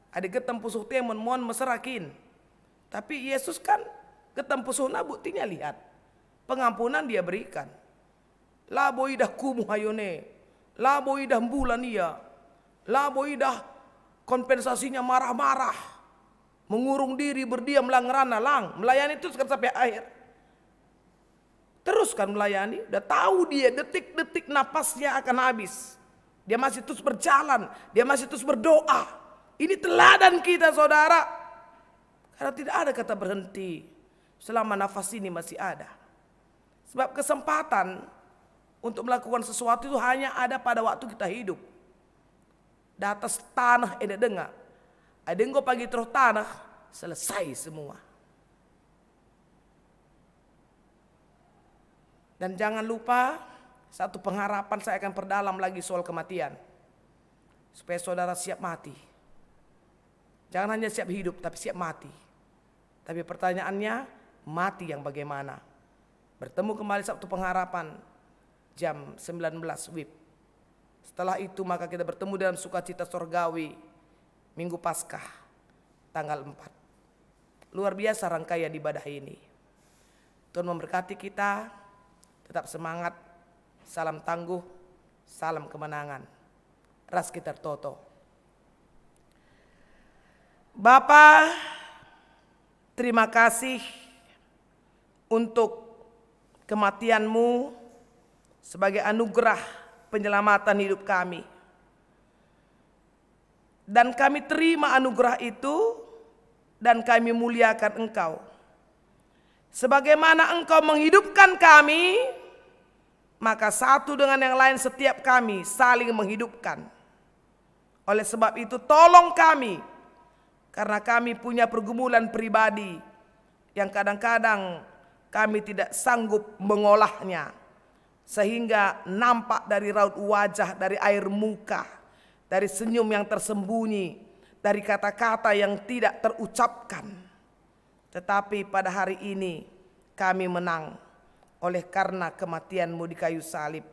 Adi getem pusuh temon mon mesera kin. Tapi Yesus kan getem pusuhna buktinya lihat. Pengampunan dia berikan. Labo idah kumuh ayone. Labo idah mbulan ia. Labo idah kompensasinya marah-marah. Mengurung diri, berdiam lang ngerana lang. Melayani terus kan sampai akhir. Terus kan melayani, udah tahu dia detik-detik napasnya akan habis. Dia masih terus berjalan, dia masih terus berdoa. Ini teladan kita, saudara. Karena tidak ada kata berhenti selama nafas ini masih ada. Sebab kesempatan untuk melakukan sesuatu itu hanya ada pada waktu kita hidup. Datas taneh enda denga. Adi enggo pagi teruh taneh, selesai semua. Dan jangan lupa, satu pengharapan saya akan perdalam lagi soal kematian. Supaya saudara siap mati. Jangan hanya siap hidup, tapi siap mati. Tapi pertanyaannya, mati yang bagaimana? Bertemu kembali Sabtu Pengharapan jam sembilan belas wib. Setelah itu maka kita bertemu dalam sukacita sorgawi Minggu Paskah tanggal empat. Luar biasa rangkaian ibadah ini. Tuhan memberkati kita, tetap semangat, salam tangguh, salam kemenangan. Ras kita ertoto. Bapa, terima kasih untuk kematian-Mu sebagai anugerah penyelamatan hidup kami. Dan kami terima anugerah itu, dan kami muliakan Engkau. Sebagaimana Engkau menghidupkan kami, maka satu dengan yang lain setiap kami saling menghidupkan. Oleh sebab itu, tolong kami, karena kami punya pergumulan pribadi yang kadang-kadang kami tidak sanggup mengolahnya, sehingga nampak dari raut wajah, dari air muka, dari senyum yang tersembunyi, dari kata-kata yang tidak terucapkan. Tetapi pada hari ini kami menang oleh karena kematian-Mu di kayu salib.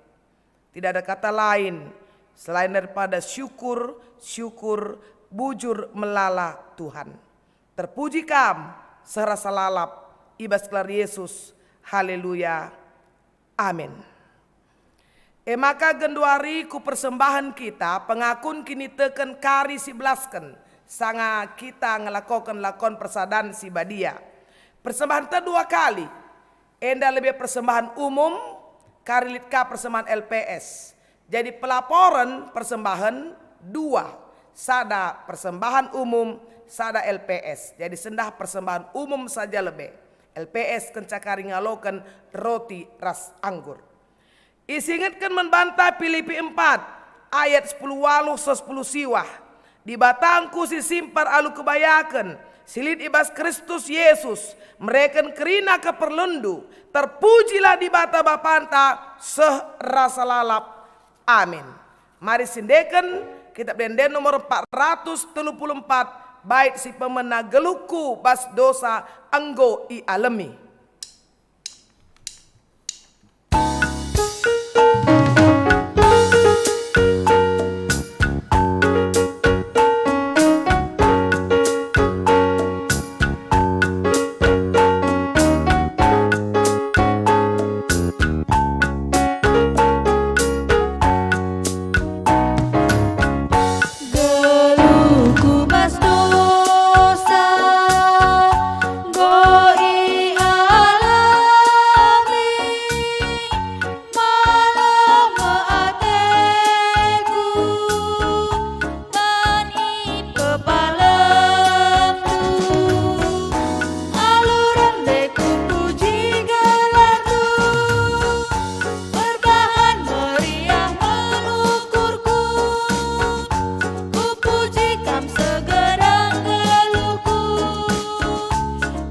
Tidak ada kata lain selain daripada syukur, syukur, bujur melala Tuhan. Terpuji Kam serasa lalap i bas gelar Yesus. Haleluya. Amin. E maka genduari ku persembahen kita pengakun kiniteken kari si belasken, sanga kita ngelakoken lakon persadan si badia. Persembahenta dua kali. Enda lebe persembahan umum, kari lit ka persembahan L P S. Jadi pelaporen persembahen dua, sada persembahan umum, sada L P S. Jadi sendah persembahan umum saja lebe. L P S kenca kari ngaloken roti ras anggur. Isingetken man banta Pilipi empat ayat sepuluh waluh seh sepuluh siwah, "Dibatangku si simpar alu kebayaken, si lit i bas Kristus Jesus, mereken kerina keperlunndu. Terpujilah Dibata Bapanta seh rasa lalap. Amin." Mari sindeken Kitab Ende-enden nomor empat ratus telu puluh empat, bait si pemena, "Geluhku bas dosa enggo ialemi." Geluhku bas dosa enggo ialemi, malem me ateku man ipepalemNdu. Alu rende kupuji gelarNdu, perbahan meriah melukurku. Kupuji Kam segedang geluhku,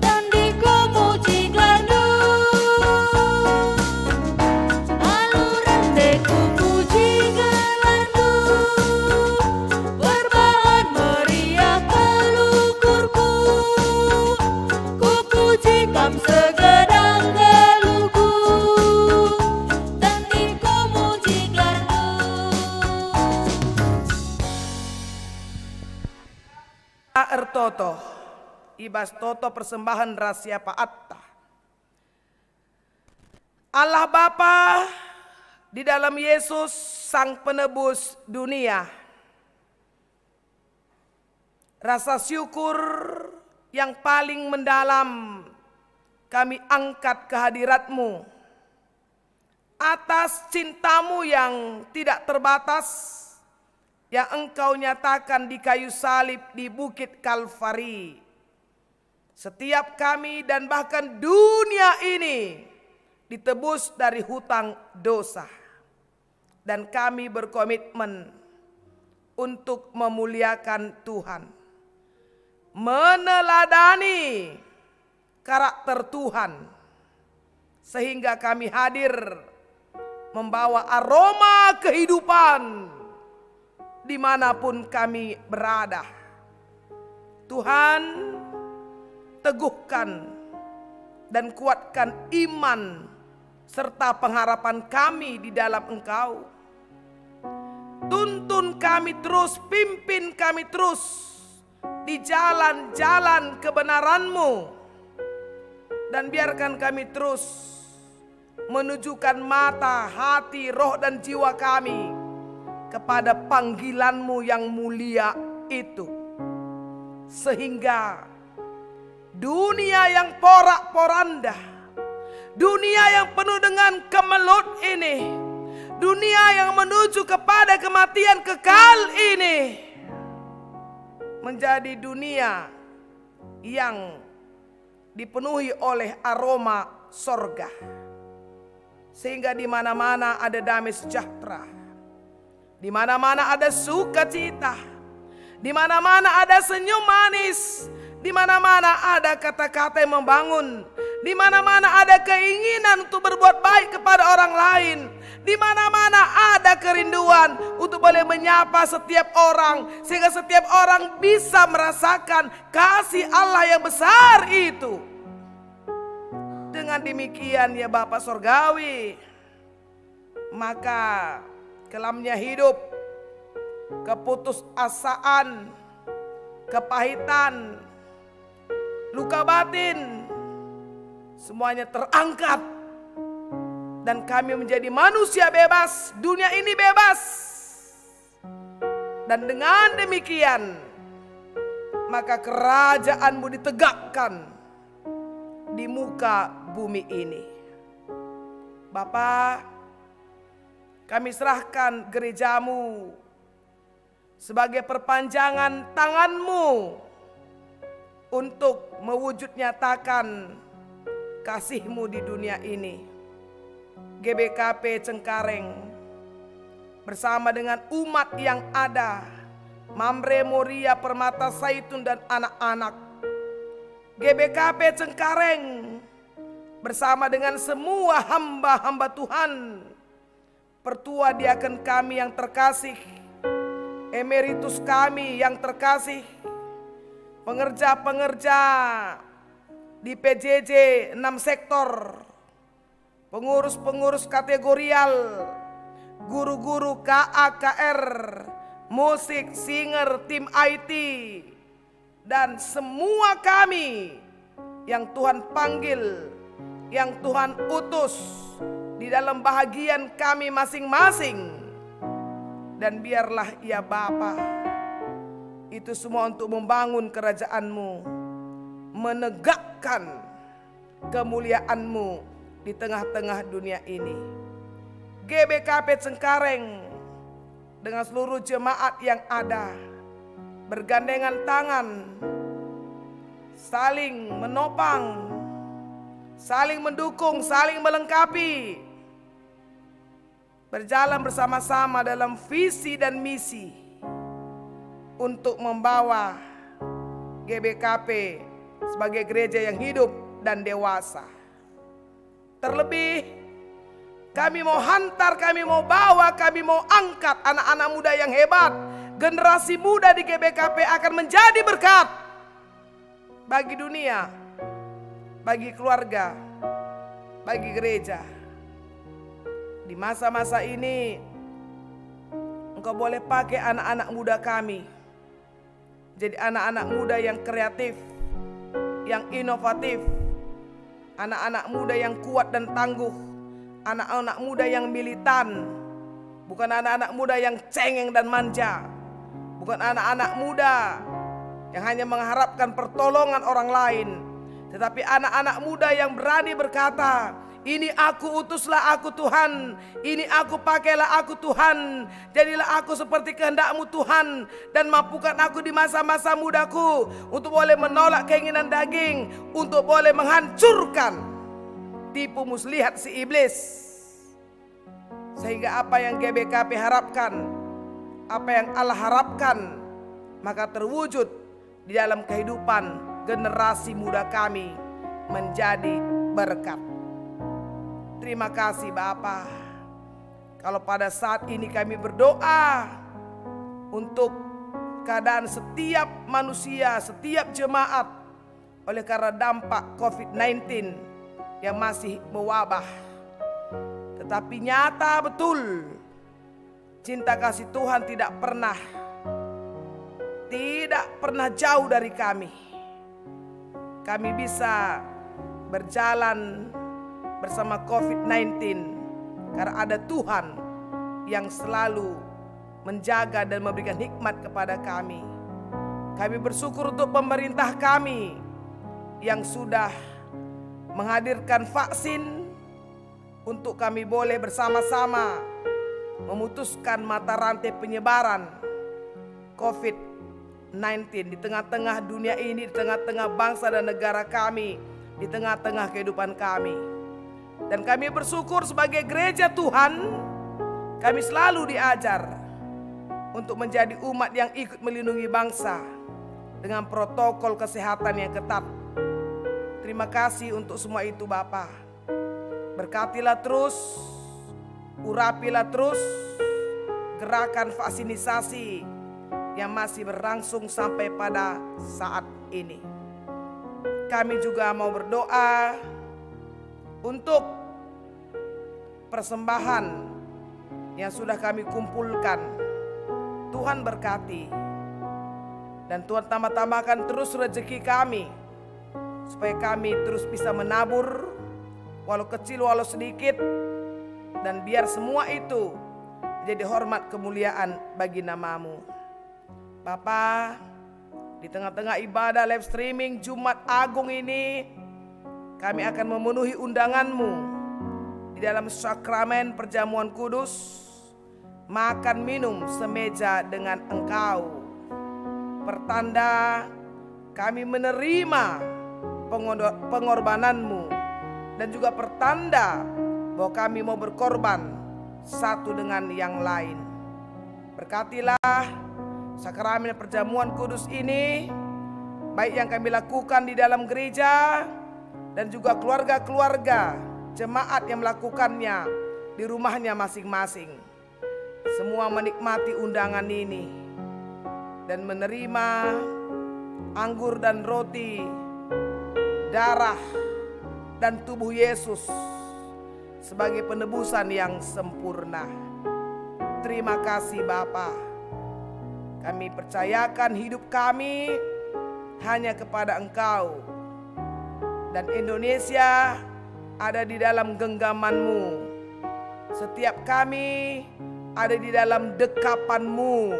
dan di kupuji gelarNdu. Alu rende kupuji gelarNdu, perbahan meriah melukurku. Kupuji Kam segedang geluhku, dan di kupuji gelarNdu. Ertoto i bas toto persembahen ras siapaatta. Allah Bapa, di dalam Yesus, Sang Penebus dunia, rasa syukur yang paling mendalam kami angkat ke hadirat-Mu atas cinta-Mu yang tidak terbatas yang Engkau nyatakan di kayu salib di Bukit Kalvari. Setiap kami dan bahkan dunia ini ditebus dari hutang dosa. Dan kami berkomitmen untuk memuliakan Tuhan, meneladani karakter Tuhan, sehingga kami hadir membawa aroma kehidupan dimanapun kami berada. Tuhan, teguhkan dan kuatkan iman serta pengharapan kami di dalam Engkau. Tuntun kami terus, pimpin kami terus di jalan-jalan kebenaran-Mu, dan biarkan kami terus menunjukkan mata, hati, roh, dan jiwa kami kepada panggilan-Mu yang mulia itu, sehingga dunia yang porak-poranda, dunia yang penuh dengan kemelut ini, dunia yang menuju kepada kematian kekal ini, menjadi dunia yang dipenuhi oleh aroma sorga, sehingga di mana-mana ada damai sejahtera, di mana-mana ada sukacita, di mana-mana ada senyum manis, di mana-mana ada kata-kata yang membangun, di mana-mana ada keinginan untuk berbuat baik kepada orang lain, di mana-mana ada kerinduan untuk boleh menyapa setiap orang, sehingga setiap orang bisa merasakan kasih Allah yang besar itu. Dengan demikian, ya Bapa Sorgawi, maka kelamnya hidup, keputusasaan, kepahitan, luka batin, semuanya terangkat, dan kami menjadi manusia bebas, dunia ini bebas. Dan dengan demikian, maka kerajaan-Mu ditegakkan, di muka bumi ini. Bapa, kami serahkan gerejamu sebagai perpanjangan tanganmu untuk mewujud nyatakan kasihmu di dunia ini. G B K P Cengkareng bersama dengan umat yang ada, Mamre, Moria, Permata Saitun, dan anak-anak. G B K P Cengkareng bersama dengan semua hamba-hamba Tuhan, pertua diaken kami yang terkasih, emeritus kami yang terkasih, pengerja-pengerja di P J J enam sektor, pengurus-pengurus kategorial, guru-guru K A K R, musik, singer, tim I T, dan semua kami yang Tuhan panggil, yang Tuhan utus di dalam bahagian kami masing-masing. Dan biarlah ia Bapa, itu semua untuk membangun kerajaan-Mu, menegakkan kemuliaan-Mu di tengah-tengah dunia ini. G B K P Cengkareng dengan seluruh jemaat yang ada bergandengan tangan, saling menopang, saling mendukung, saling melengkapi, berjalan bersama-sama dalam visi dan misi untuk membawa G B K P sebagai gereja yang hidup dan dewasa. Terlebih, kami mau hantar, kami mau bawa, kami mau angkat anak-anak muda yang hebat. Generasi muda di G B K P akan menjadi berkat bagi dunia, bagi keluarga, bagi gereja. Di masa-masa ini, Engkau boleh pakai anak-anak muda kami jadi anak-anak muda yang kreatif, yang inovatif, anak-anak muda yang kuat dan tangguh, anak-anak muda yang militan, bukan anak-anak muda yang cengeng dan manja, bukan anak-anak muda yang hanya mengharapkan pertolongan orang lain, tetapi anak-anak muda yang berani berkata, "Ini aku, utuslah aku, Tuhan. Ini aku, pakailah aku, Tuhan. Jadilah aku seperti kehendak-Mu, Tuhan, dan mampukan aku di masa-masa mudaku untuk boleh menolak keinginan daging, untuk boleh menghancurkan tipu muslihat si iblis." Sehingga apa yang G B K P harapkan, apa yang Allah harapkan, maka terwujud di dalam kehidupan generasi muda kami menjadi berkat. Terima kasih, Bapa. Kalau pada saat ini kami berdoa untuk keadaan setiap manusia, setiap jemaat, oleh karena dampak covid sembilan belas yang masih mewabah. Tetapi nyata betul, cinta kasih Tuhan tidak pernah, tidak pernah jauh dari kami. Kami bisa berjalan bersama covid sembilan belas karena ada Tuhan yang selalu menjaga dan memberikan hikmat kepada kami. Kami bersyukur untuk pemerintah kami yang sudah menghadirkan vaksin untuk kami boleh bersama-sama memutuskan mata rantai penyebaran covid sembilan belas di tengah-tengah dunia ini, di tengah-tengah bangsa dan negara kami, di tengah-tengah kehidupan kami. Dan kami bersyukur sebagai gereja Tuhan, kami selalu diajar untuk menjadi umat yang ikut melindungi bangsa dengan protokol kesehatan yang ketat. Terima kasih untuk semua itu, Bapa. Berkatilah terus, urapilah terus gerakan vaksinisasi yang masih berlangsung sampai pada saat ini. Kami juga mau berdoa untuk persembahan yang sudah kami kumpulkan. Tuhan berkati, dan Tuhan tambah-tambahkan terus rezeki kami, supaya kami terus bisa menabur, walau kecil, walau sedikit, dan biar semua itu jadi hormat kemuliaan bagi nama-Mu. Bapa, di tengah-tengah ibadah live streaming Jumat Agung ini, kami akan memenuhi undangan-Mu di dalam sakramen perjamuan kudus, makan minum semeja dengan Engkau. Pertanda kami menerima pengondo-, pengorbanan-Mu, dan juga pertanda bahwa kami mau berkorban satu dengan yang lain. Berkatilah sakramen perjamuan kudus ini, baik yang kami lakukan di dalam gereja dan juga keluarga-keluarga jemaat yang melakukannya di rumahnya masing-masing. Semua menikmati undangan ini dan menerima anggur dan roti, darah dan tubuh Yesus sebagai penebusan yang sempurna. Terima kasih, Bapa. Kami percayakan hidup kami hanya kepada Engkau, dan Indonesia ada di dalam genggaman-Mu. Setiap kami ada di dalam dekapan-Mu,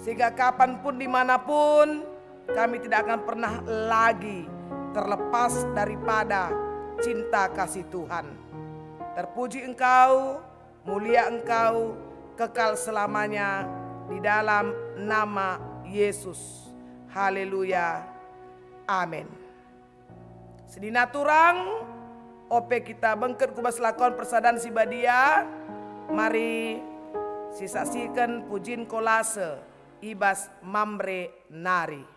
sehingga kapan pun, di mana pun, kami tidak akan pernah lagi terlepas daripada cinta kasih Tuhan. Terpuji Engkau, mulia Engkau, kekal selamanya, di dalam nama Yesus. Haleluya. Amin. Senina turang, ope kita bengket ku bas lakon persadan si badia, mari sisaksiken pujin kolase i bas Mamre nari.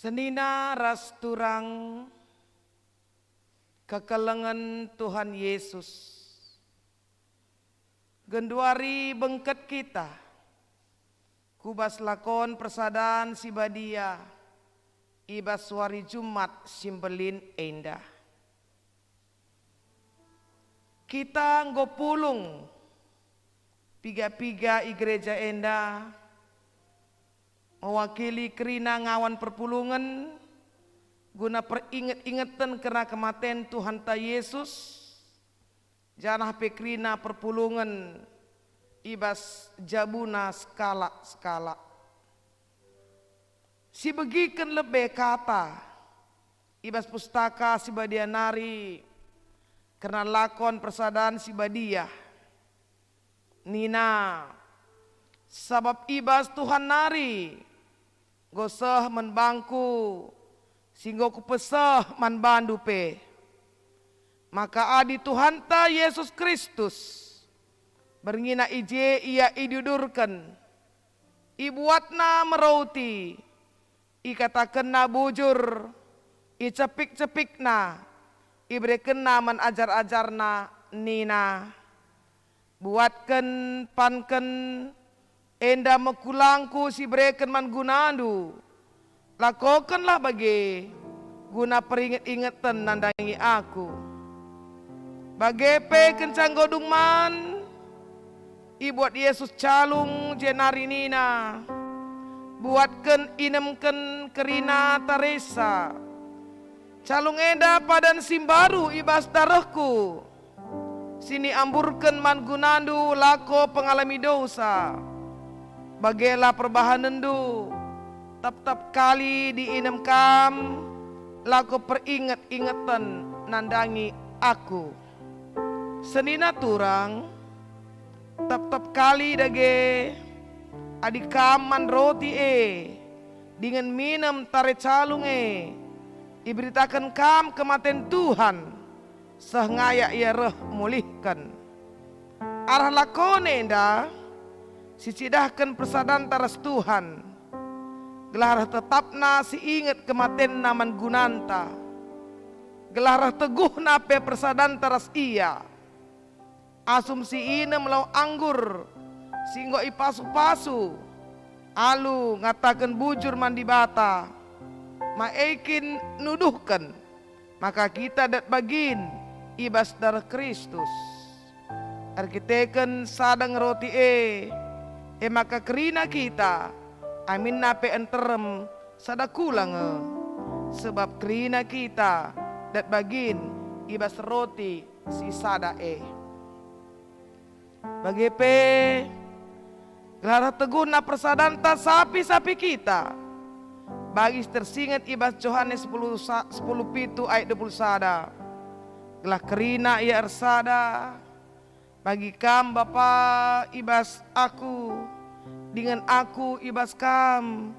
Senina ras turang kekelengen Tuhan Yesus. Genduari bengket kita ku bas lakon persadan si badia i bas wari Jumat si mbelin enda. Kita enggo pulung piga-piga i gereja enda, mewakili kerina ngawan perpulungen guna peringet-ingeten kerna kematen Tuhanta Yesus, janah pe kerina perpulungen i bas jabuna sekalak-sekalak. Sibegiken lebe kata i bas Pustaka Si Badia nari kerna lakon persadan si badia. Nina, "Sabap i bas Tuhan nari enggo seh man bangku si enggo kupeseh man bandu pe." Maka adi Tuhanta Yesus Kristus, berngina i je ia idiudurken, ibuatna me roti, ikatakenna bujur, icepik-cepikna, iberekenna man ajar-ajarna nina, "Buatken, panken, enda me kulangku si ibereken man gunandu. Lakokenlah bage, guna peringet-ingeten nandangi aku." Bage pe kenca enggo dung man, ibuat Yesus calung jenari nina, "Buatken, inemken kerina taresa. Calung enda padan si mbaru i bas darehku, si niamburken man gunandu lako pengalemi dosa. Bagelah perbahanenndu, tep-tep kali diinem kam, lako peringet-ingeten nandangi aku." Senina turang, tep-tep kali dage, adi kam man roti e dingen minem tare calung e, iberitaken kam kematen Tuhan, seh ngayak ia reh mulihken. Arah lakon enda sicidahken persadanta ras Tuhan, gelah reh tetapna si inget kematenna man gunanta, gelah reh teguhna pe persadanta ras Ia. Asum si inem lau anggur si enggo ipasu-pasu, alu ngataken bujur man Dibata, ma e kin nuduhken maka kita dat bagin i bas dareh Kristus? Erkiteken sada nge roti e, e maka kerina kita, aminna pe nterem sada kula nge, sebab kerina kita dat bagin i bas roti si sada e. Bage pe, gelah reh teguhna persadanta sapih-sapih kita, bagi si tersinget i bas Johanes sepuluh sa-, sepuluh pitu ayat dua puluh sada, gelah kerina ia ersada, bagi kam, Bapa, i bas Aku, dingen Aku i bas kam,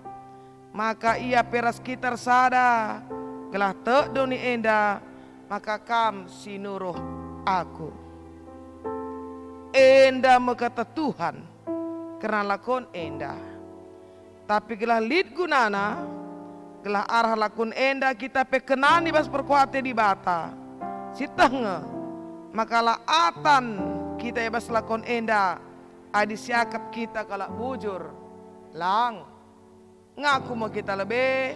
maka ia pe ras kita ersada, gelah tek doni enda maka kam si nuruh Aku. Enda me kata Tuhan kerna lakon enda. Tapi gelah lit gunana, gelah arah lakon enda kita pe kenani bas perkuah ate Dibata, si teh nge maka la atan kita i bas lakon enda adi siakap kita kalak bujur. Lang. Ngaku me kita lebe,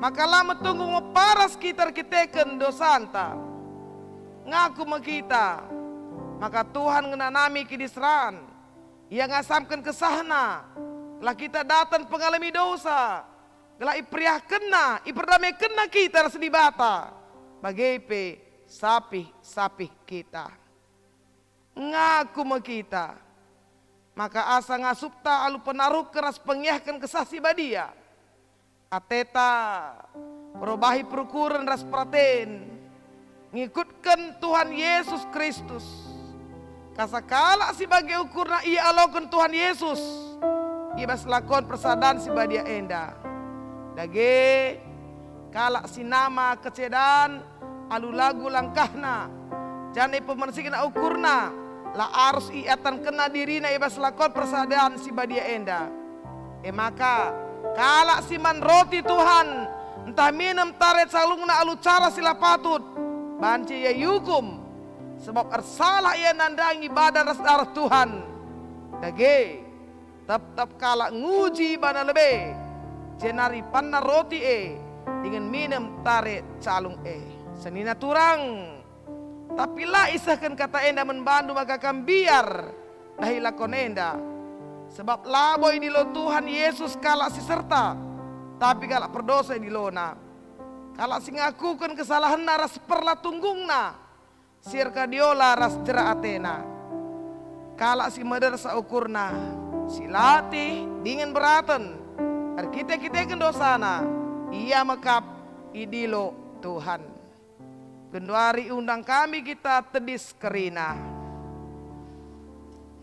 maka la metunggung me paras kita erkiteken dosanta. Ngaku me kita, maka Tuhan ngenanami kiniseran. Ia ngasamken kesahNa, gelah kita daten pengalemi dosa, gelah iperiahkenNa, iperdamekenNa kita ras Dibata, bage pe sapih-sapih kita. Ngaku me kita, maka asa ngasupta alu penaruhken ras pengiahken Kesah Si Badia, ateta, perobahi perukuren ras peraten, ngikutken Tuhan Yesus Kristus. Kasa kalak si bage ukurna ialoken Tuhan Yesus i bas lakon persadan si badia enda. Dage, kalak si nama kecedan alu lagu langkahna, janah ipemersikenna ukurna, la arus iatankenna dirina i bas lakon persadan si badia enda. E maka, Kalak si man roti Tuhan, ntah minem tare calungna alu cara si la patut, banci ia iukum, sabap ersalah ia nandangi badan ras dareh Tuhan. Dage, tep-tep kalak nguji ibana lebe, jenari ipanna roti e dingen minem tare calung e. Senina turang. Tapi la isehken kata enda man bandu maka kam mbiar ndahi lakon enda. Sebab labo idilo Tuhan Yesus kalak si serta, tapi kalak perdosa idiloNa. Kalak si ngakuken kesalahenna ras perla tunggungna, si erkadiola ras jera atena. Kalak si medersa ukurna, si latih dingen beraten, erkite-kiteken dosana, ia me kap idilo Tuhan. Genduari iundang kami kita tedis kerina.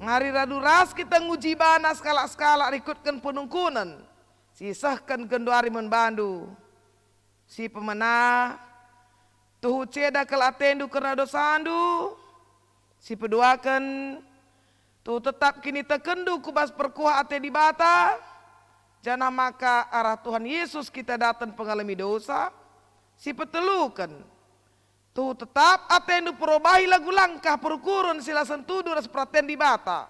Mari radu ras kita nguji bana sekalak-sekalak rikutken penungkunen si isehken genduari man bandu. Si pemena, tuhu ceda kal atendu kerna dosandu. Si peduaken, tuhu tetap kinitekenndu ku bas perkuah ate Dibata, janah maka arah Tuhan Yesus kita daten pengalemi dosa. Si peteluken, tuhu tetap atendu perobahi lagu langkah perukuren si la sentudu ras peraten Dibata,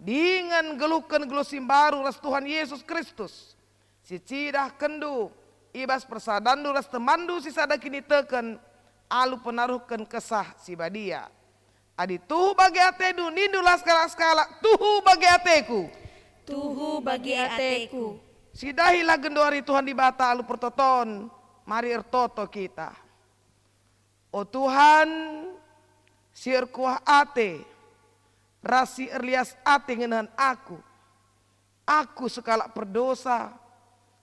dingen geluhken geluh si mbaru ras Tuhan Yesus Kristus, si cidahkenndu i bas persadanndu ras temanndu si sada kiniteken alu penaruhken Kesah Si Badia. Adi tuhu bage atendu, nindulah sekalak-sekalak, "Tuhu bage ateku." Tuhu bage ateku. Sidahilah genduari Tuhan Dibata alu pertoton, mari ertoto kita. O Tuhan, si erkuah ate, ras si erlias ate ngenehen aku. Aku sekalak perdosa,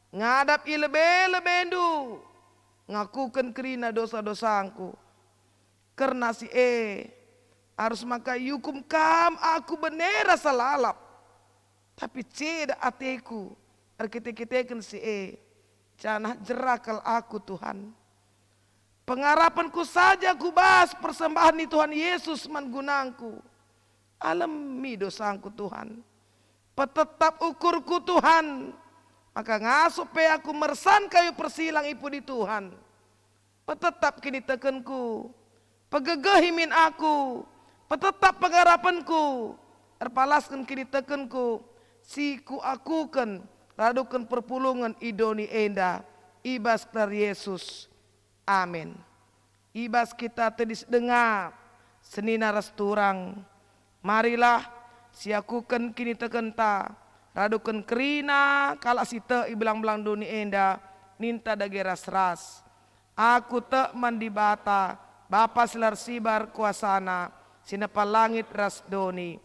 ngadap i lebe-lebendu, ngakuken kerina dosa-dosangku. Kerna si e, arus maka iukum Kam aku bene rasa lalap. Tapi ceda ateku erkite-kiteken si e, janah jera kal aku, Tuhan. Pengarapenku saja ku bas persembahen ni Tuhan Yesus man gunangku. Alemi dosangku, Tuhan. Petetap ukurku, Tuhan, maka ngasup pe aku mersan kayu persilang i pudi Tuhan. Petetap kinitekenku, pegegehi min aku, petetap pengarapenku, erpalasken kinitekenku si kuakuken raduken perpulungen i doni enda, i bas gelar Yesus. Amin. I bas kita tedis denga, senina ras turang, marilah siakuken kinitekenta, raduken kerina kalak si tek i belang-belang doni enda, ninta dage ras-ras. Aku tek man Dibata, Bapa si la ersibar kuasaNa, si nepa langit ras doni.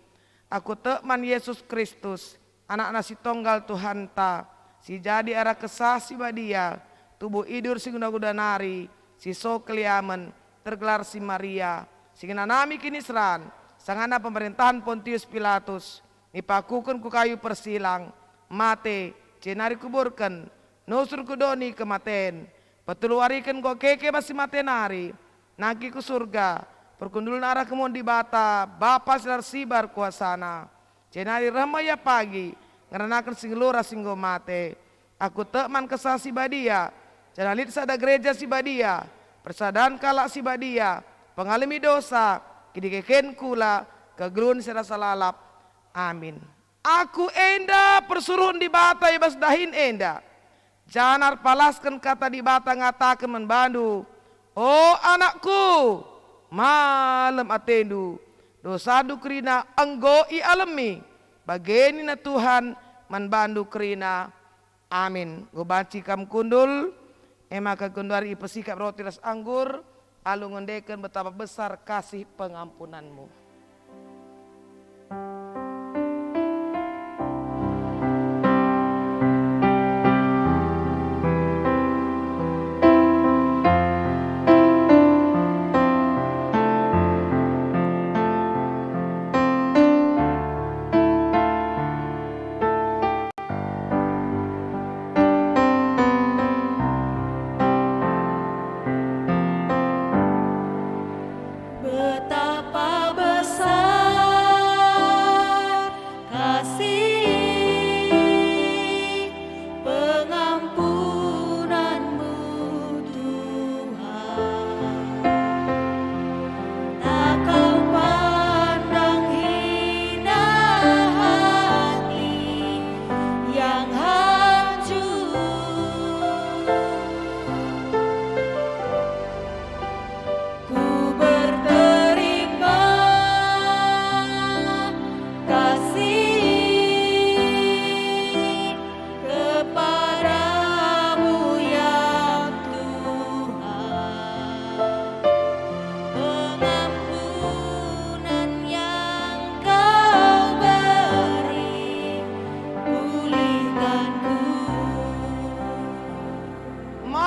Aku tek man Yesus Kristus, AnakNa si Tonggal Tuhanta, si jadi arah Kesah Si Badia, tubuh idur si guna-guna nari, si so keliamen, tergelar si Maria, si ngenanami kiniseran, sangana pemerentahen Pontius Pilatus, ipakuken ku kayu persilang, mate, jenari kuburken, nusur ku doni kematen, petelu wariken enggo keke bas si mate nari, nangkih ku Surga, perkundulna arah kemuhen Dibata, Bapa si la ersibar kuasaNa. Jenari reh me Ia pagi, ngeranaken si nggeluh ras si enggo mate. Aku tek man Kesah Si Badia, janah lit sada Gereja Si Badia, persadan kalak si badia, pengalemi dosa, kinikekenken kula, kegeluhen si rasa lalap. Amin. Aku enda persuruhen Dibata i bas dahin enda, janah erpalasken kata Dibata ngataken man bandu, "O anakku, malem atendu, dosandu kerina enggo ialemi." Bage nina Tuhan man bandu kerina. Amin. Enggo banci kam kundul, e maka genduari ipesikap roti ras anggur, alu ngendeken betapa besar kasih pengampunanmu. Betapa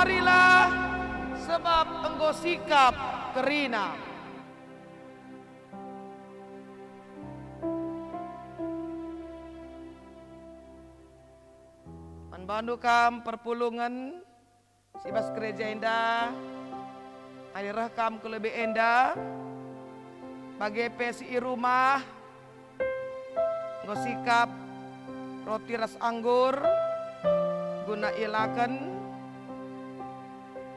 Marilah, sebab enggo sikap kerina. Man bandu kam perpulungen si bas gereja enda, adi reh kam ku lebe enda, bage pe si i rumah, enggo sikap roti ras anggur guna ielaken,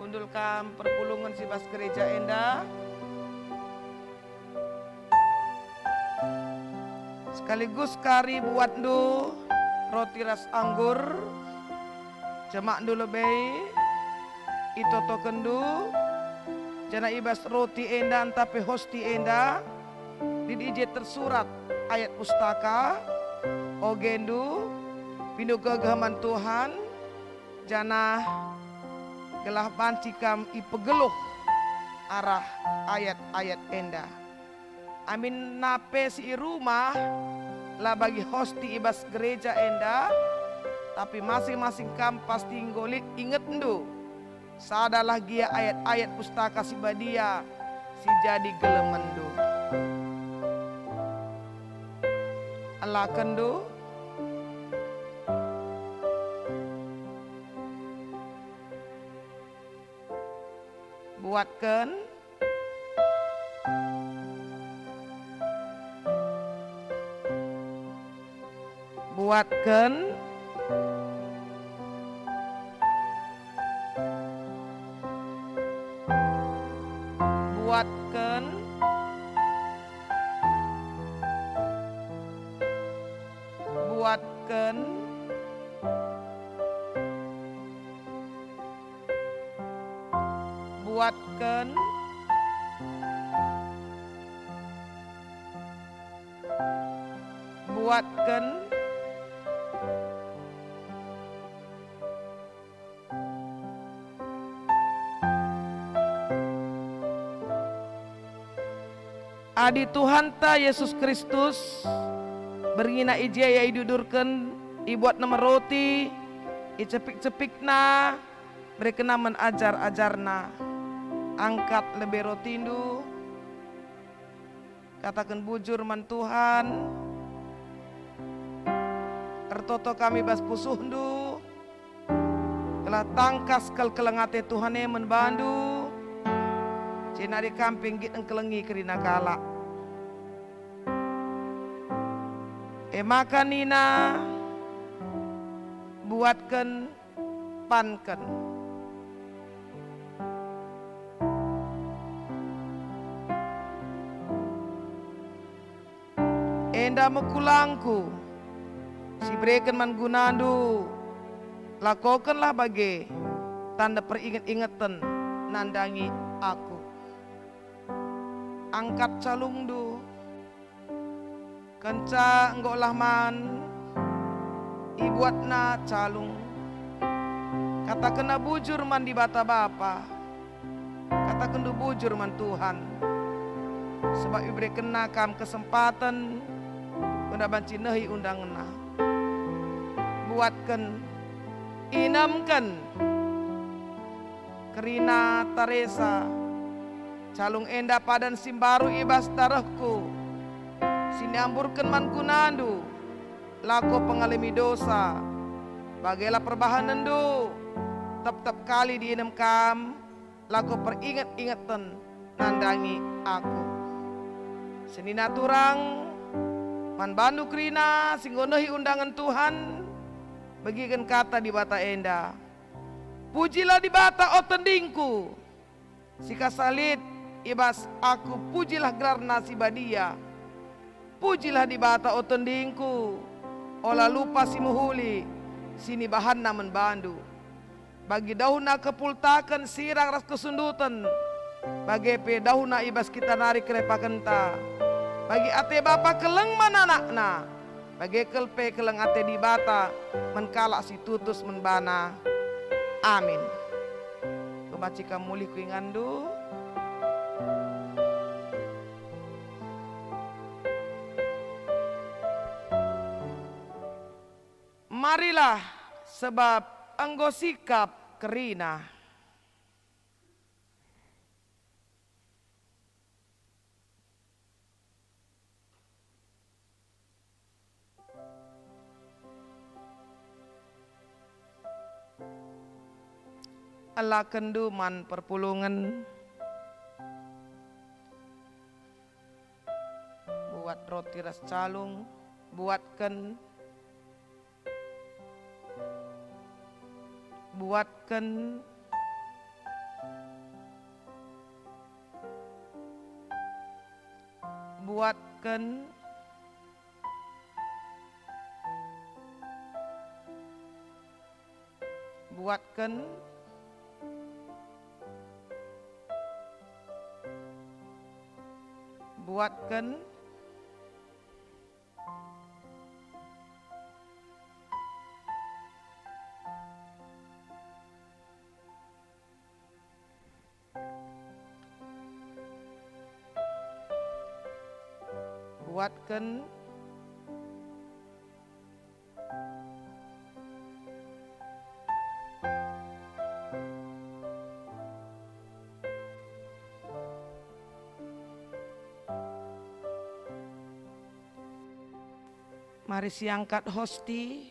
kundul kam perpulungen si bas gereja enda. Sekaligus kari buatndu roti ras anggur, jemakndu lebe, itotokenndu, janah i bas roti enda ntah pe hosti enda, lit i je tersurat ayat Pustaka, "Ogendu, pindu gegeh man Tuhan, janah gelah banci kam ipegeluh arah ayat-ayat enda." Aminna pe si i rumah, la bagi hosti i bas gereja enda, tapi masing-masing kam pasti enggo lit ingetndu. Sadalah gia ayat-ayat Pustaka Si Badia si jadi gelemenndu. Elakenndu, buatken, buatken, buatken, buatken, buatken, buatken. Adi Tuhanta Jesus Kristus, berngiNa i je Ia idudurken, ibuatNa me roti, icepik-cepikNa, berekenNa man ajar-ajarNa. Angkat lebe rotindu, kataken bujur man Tuhan, ertoto kam i bas pusuhndu, gelah tangkas kal keleng ate Tuhan e man bandu, jenari kam pe nggit engkelengi kerina kalak. E maka nina, "Buatken, panken." Enda me kulangKu, si ibereken man gunandu. Lakokenlah bage, tanda peringet-ingeten nandangi Aku. Angkat calungndu. Kenca enggo olah man, ibuatna calung. Katakenna bujur man Dibata Bapa. Katakenndu bujur man Tuhan, sabap iberekenNa kam kesempaten guna banci nehi undangenNa. Buatken, inemken kerina taresa. Calung enda padan si mbaru i bas darehKu, si niamburken man gunandu. Lako pengalemi dosa. Bagelah perbahanenndu, tep-tep kali diinem kam, lako peringet-ingeten nandangi Aku. Senina turang, man bandu kerina si enggo nehi undangen Tuhan, begiken kata Dibata enda. Pujilah Dibata, o tendingku, si kasa lit i bas Aku, pujilah gelarNa si badia. Pujilah Dibata, o tendingku, ola lupa si mehuli si nibahanNa man bandu. Bagi dauhna kepultaken sirang ras kesunduten, bage pe dauhna i bas kita nari kerepakenta. Bagi ate bapa keleng man anakna, bage kal pe keleng ate Dibata man kalak si tutus man baNa. Amin. Kubanci kam mulih ku inganndu. Marilah, sebab enggo sikap kerina. Lakenndu man perpulungen. Buat roti ras calung, buatken. Buatken. Buatken. Buatken. Buatken. Buatken. Mari siangkat hosti.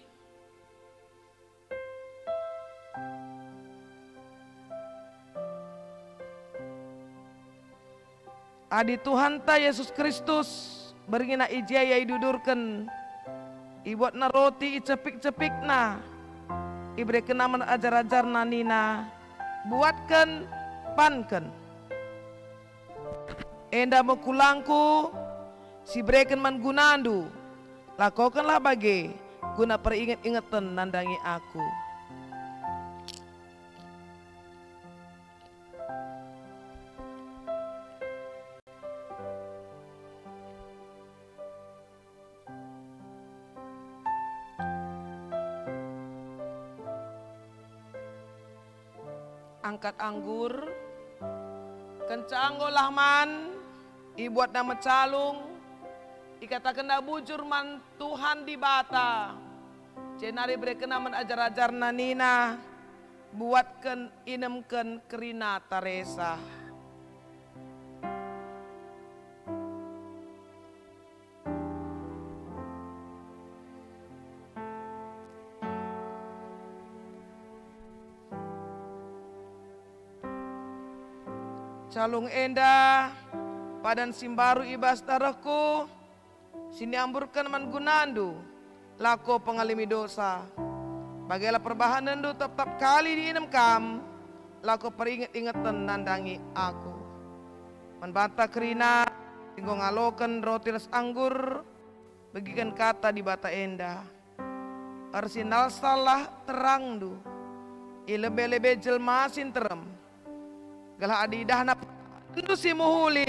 Adi Tuhanta Jesus Kristus, beringina i je ia idudurken, ibuatna roti, icepik-cepikna, iberekenna man ajar-ajarna nina, "Buatken, panken. Enda me kulangku si ibereken man gunandu. Lakokenlah bage guna peringet-ingeten nandangi aku." Angkat anggur, kenca enggo lah man, ibuatna me calung, ikatakenna bujur man Tuhan Dibata, jenari iberekenna man ajar-ajarna nina, "Buatken, inemken, kerina taresa." Calung enda padan si mbaru i bas darehku, si niamburken man gunandu, lako pengalemi dosa. Bagela perbahanenndu tep-tep kali diinem kam, lako peringet-ingeten nandangi aku. Man banta kerina, si enggo ngaloken roti ras anggur, begiken kata Dibata enda. Ersinalsallah terangndu i lebe-lebe jelma si nterem, gelah adi idahna perbahanenndu si mehuli,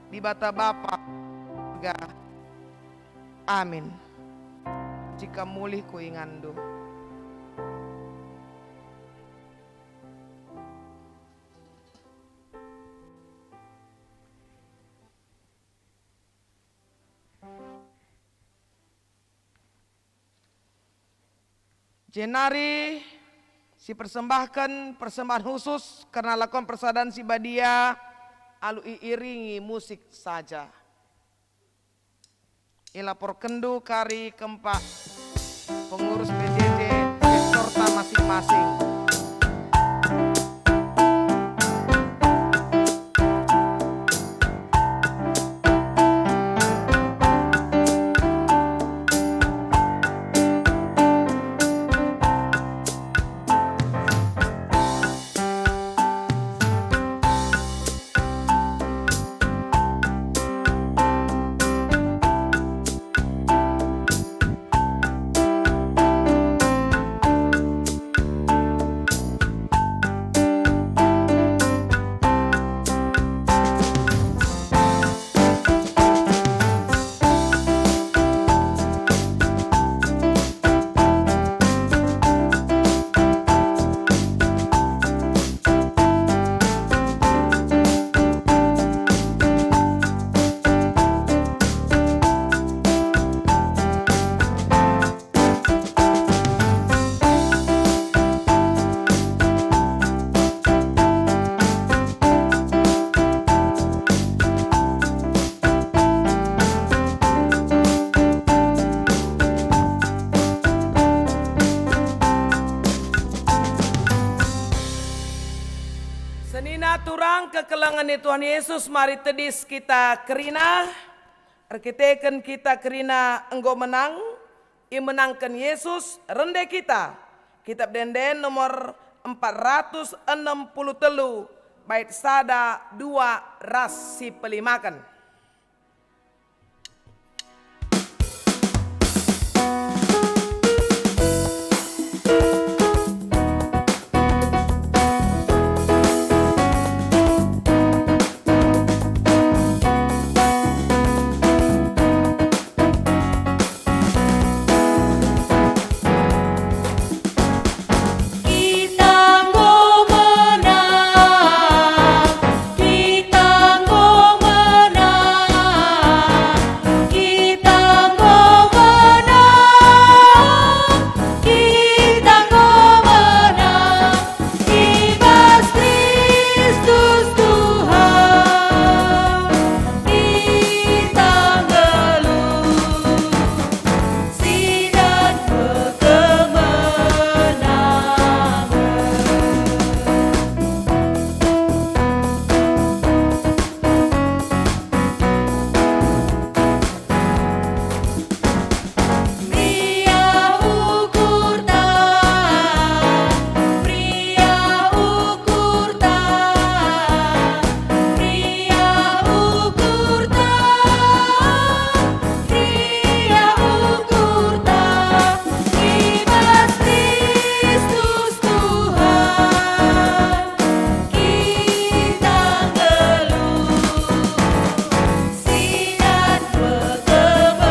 Dibata Bapa surga. Amin. Jika mulih ku inganndu. Jenari sipersembahken persembahen khusus kerna lakon persadan si badia alu iiringi musik saja. Ilaporkenndu kari kempak pengurus P J J sektorta masing-masing. Kekelengen ni Tuhan Yesus, mari tedis kita kerina. Erkiteken kita kerina enggo menang, imenangken Yesus, rende kita. Kitab Ende-enden nomor empat ratus enem puluh telu, bait sada, dua, ras si pelimaken. Kita enggo menang, kita enggo menang, kita enggo menang, kita enggo menang, i bas Kristus Tuhan. Kita nggeluh, sidat kemenangen. Meriah ukurta, meriah ukurta, meriah ukurta, meriah ukurta, i bas Kristus Tuhan. Kita nggeluh, sidat kemenangen.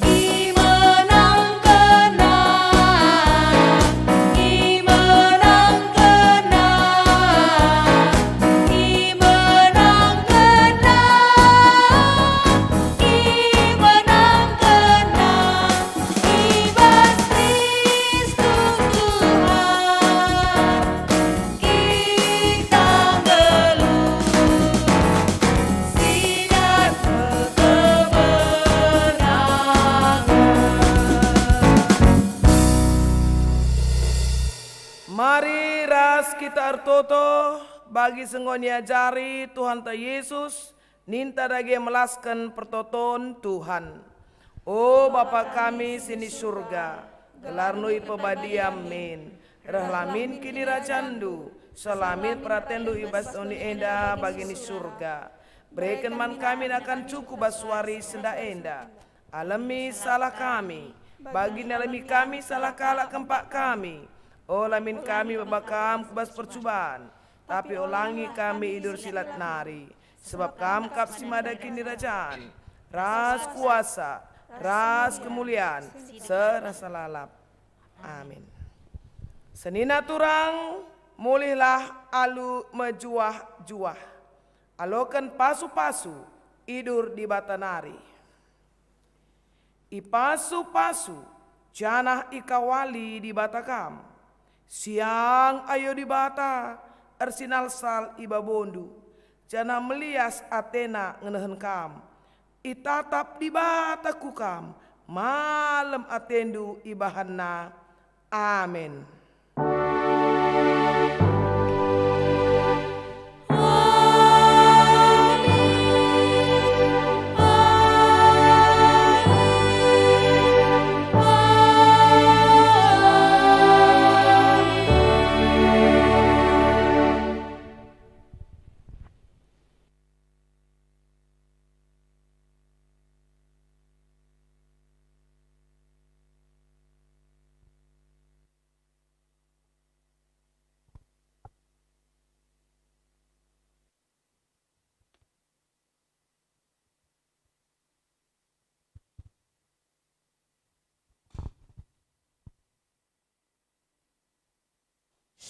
Imenangkenna, imenangkenna, imenangkenna, imenangkenna, i bas Kristus Tuhan. Kita nggeluh, sidat kemenangen. Mari ras kita ertoto bagi si enggo iajari Tuhanta Yesus, ninta dage melasken pertoton Tuhan. O Bapa kami si ni Surga, gelarNdu ipebadia min, rehlah min kinirajanNdu, seh la min peratenndu i bas doni enda bagi ni Surga. Bereken man kami nakan cukup bas wari si enda. Alemi salah kami, bagi nalemi kami salah kalak kempak kami. Ola min kami baba Kam ku bas percuban, tapi olangi kami i bas si lat nari. Sebab Kam kap si mada kinirajan, ras kuasa, ras kemulian, seh rasa lalap. Amin. Senina turang, mulihlah alu mejuah-juah. Aloken pasu-pasu, idur Dibata nari. Ipasu-pasu, janah ikawali Dibata kam. Siang ayo Dibata ersinalsal i babondu, janah melias ateNa ngenehen kam. Itatap Dibata ku kam, malem atendu ibahanNa. Amin.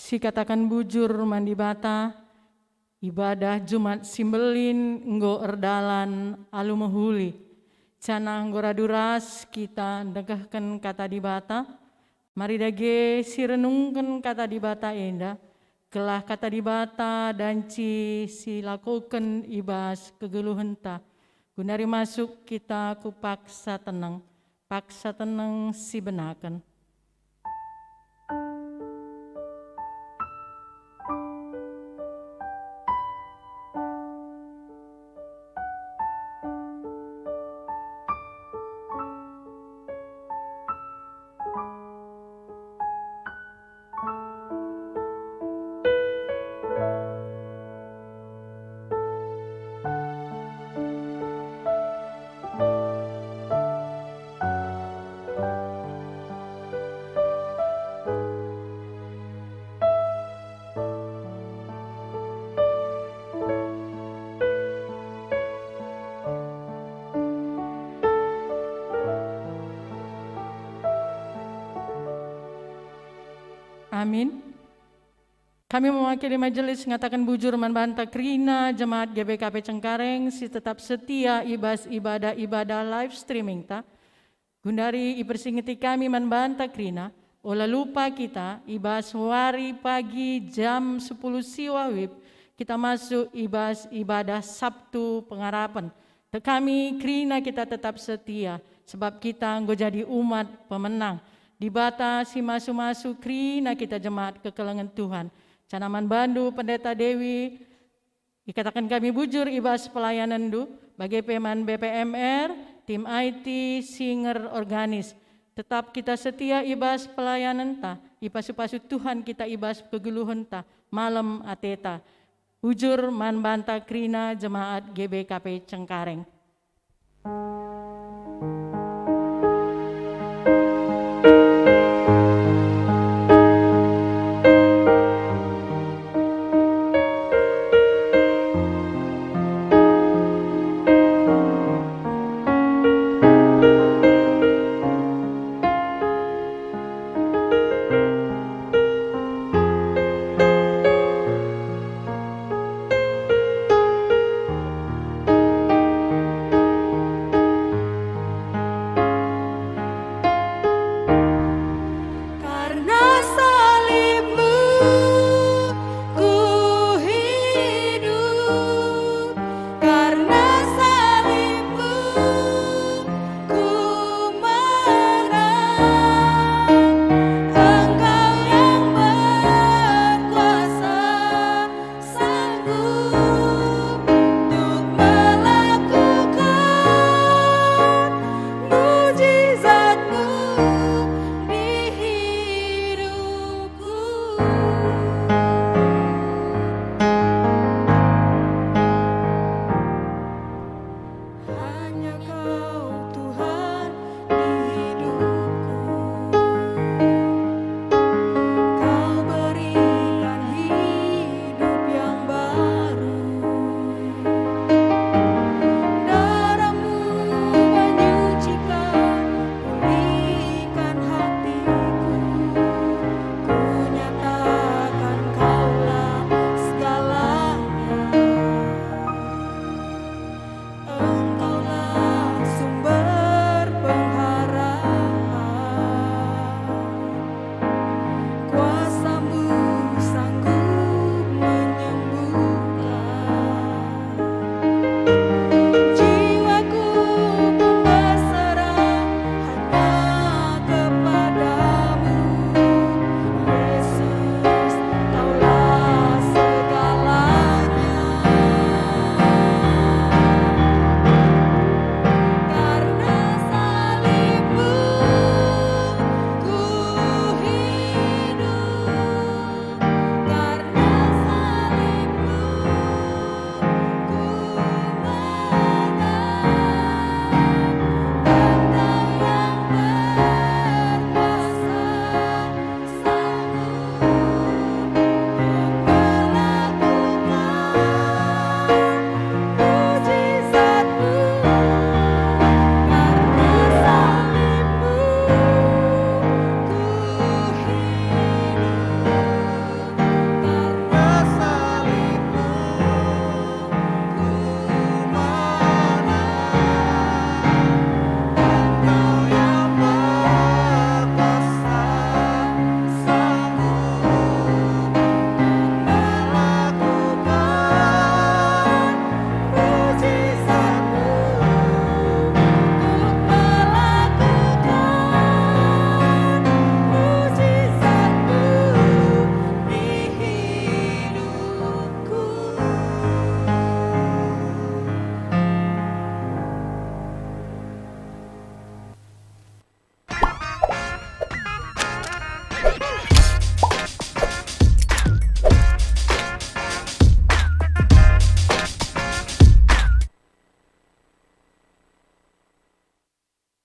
Sikataken bujur man Dibata, ibadah Jumat si Mbelin enggo erdalan alu mehuli. Janah enggo radu ras kita ndengkehken Kata Dibata. Mari dage sirenungken Kata Dibata enda, gelah kata Dibata danci si lakoken i bas kegeluhenta, genduari masuk kita ku paksa teneng, paksa teneng si benaken. Amin. Kami mewakili majelis ngataken bujur man banta kerina jemaat G B K P Cengkareng si tetap setia i bas ibadah-ibadah live streaming ta. Genduari ipersingeti kami man banta kerina, ola lupa kita i bas wari pagi jam sepuluh siwah wib, kita masuk i bas ibadah Sabtu Pengarapen. Tek kami kerina kita tetap setia, sebab kita enggo jadi umat pemenang. Dibata si masu-masu kerina kita jemaat kekelengen Tuhan. Cana man bandu, Pendeta Dewi, ikataken kami bujur i bas pelayanenndu, bage pe man B P M R, tim I T, singer, organis. Tetap kita setia i bas pelayanenta, ipasu-pasu Tuhan kita i bas kegeluhenta, malem ateta. Bujur man banta kerina jemaat G B K P Cengkareng.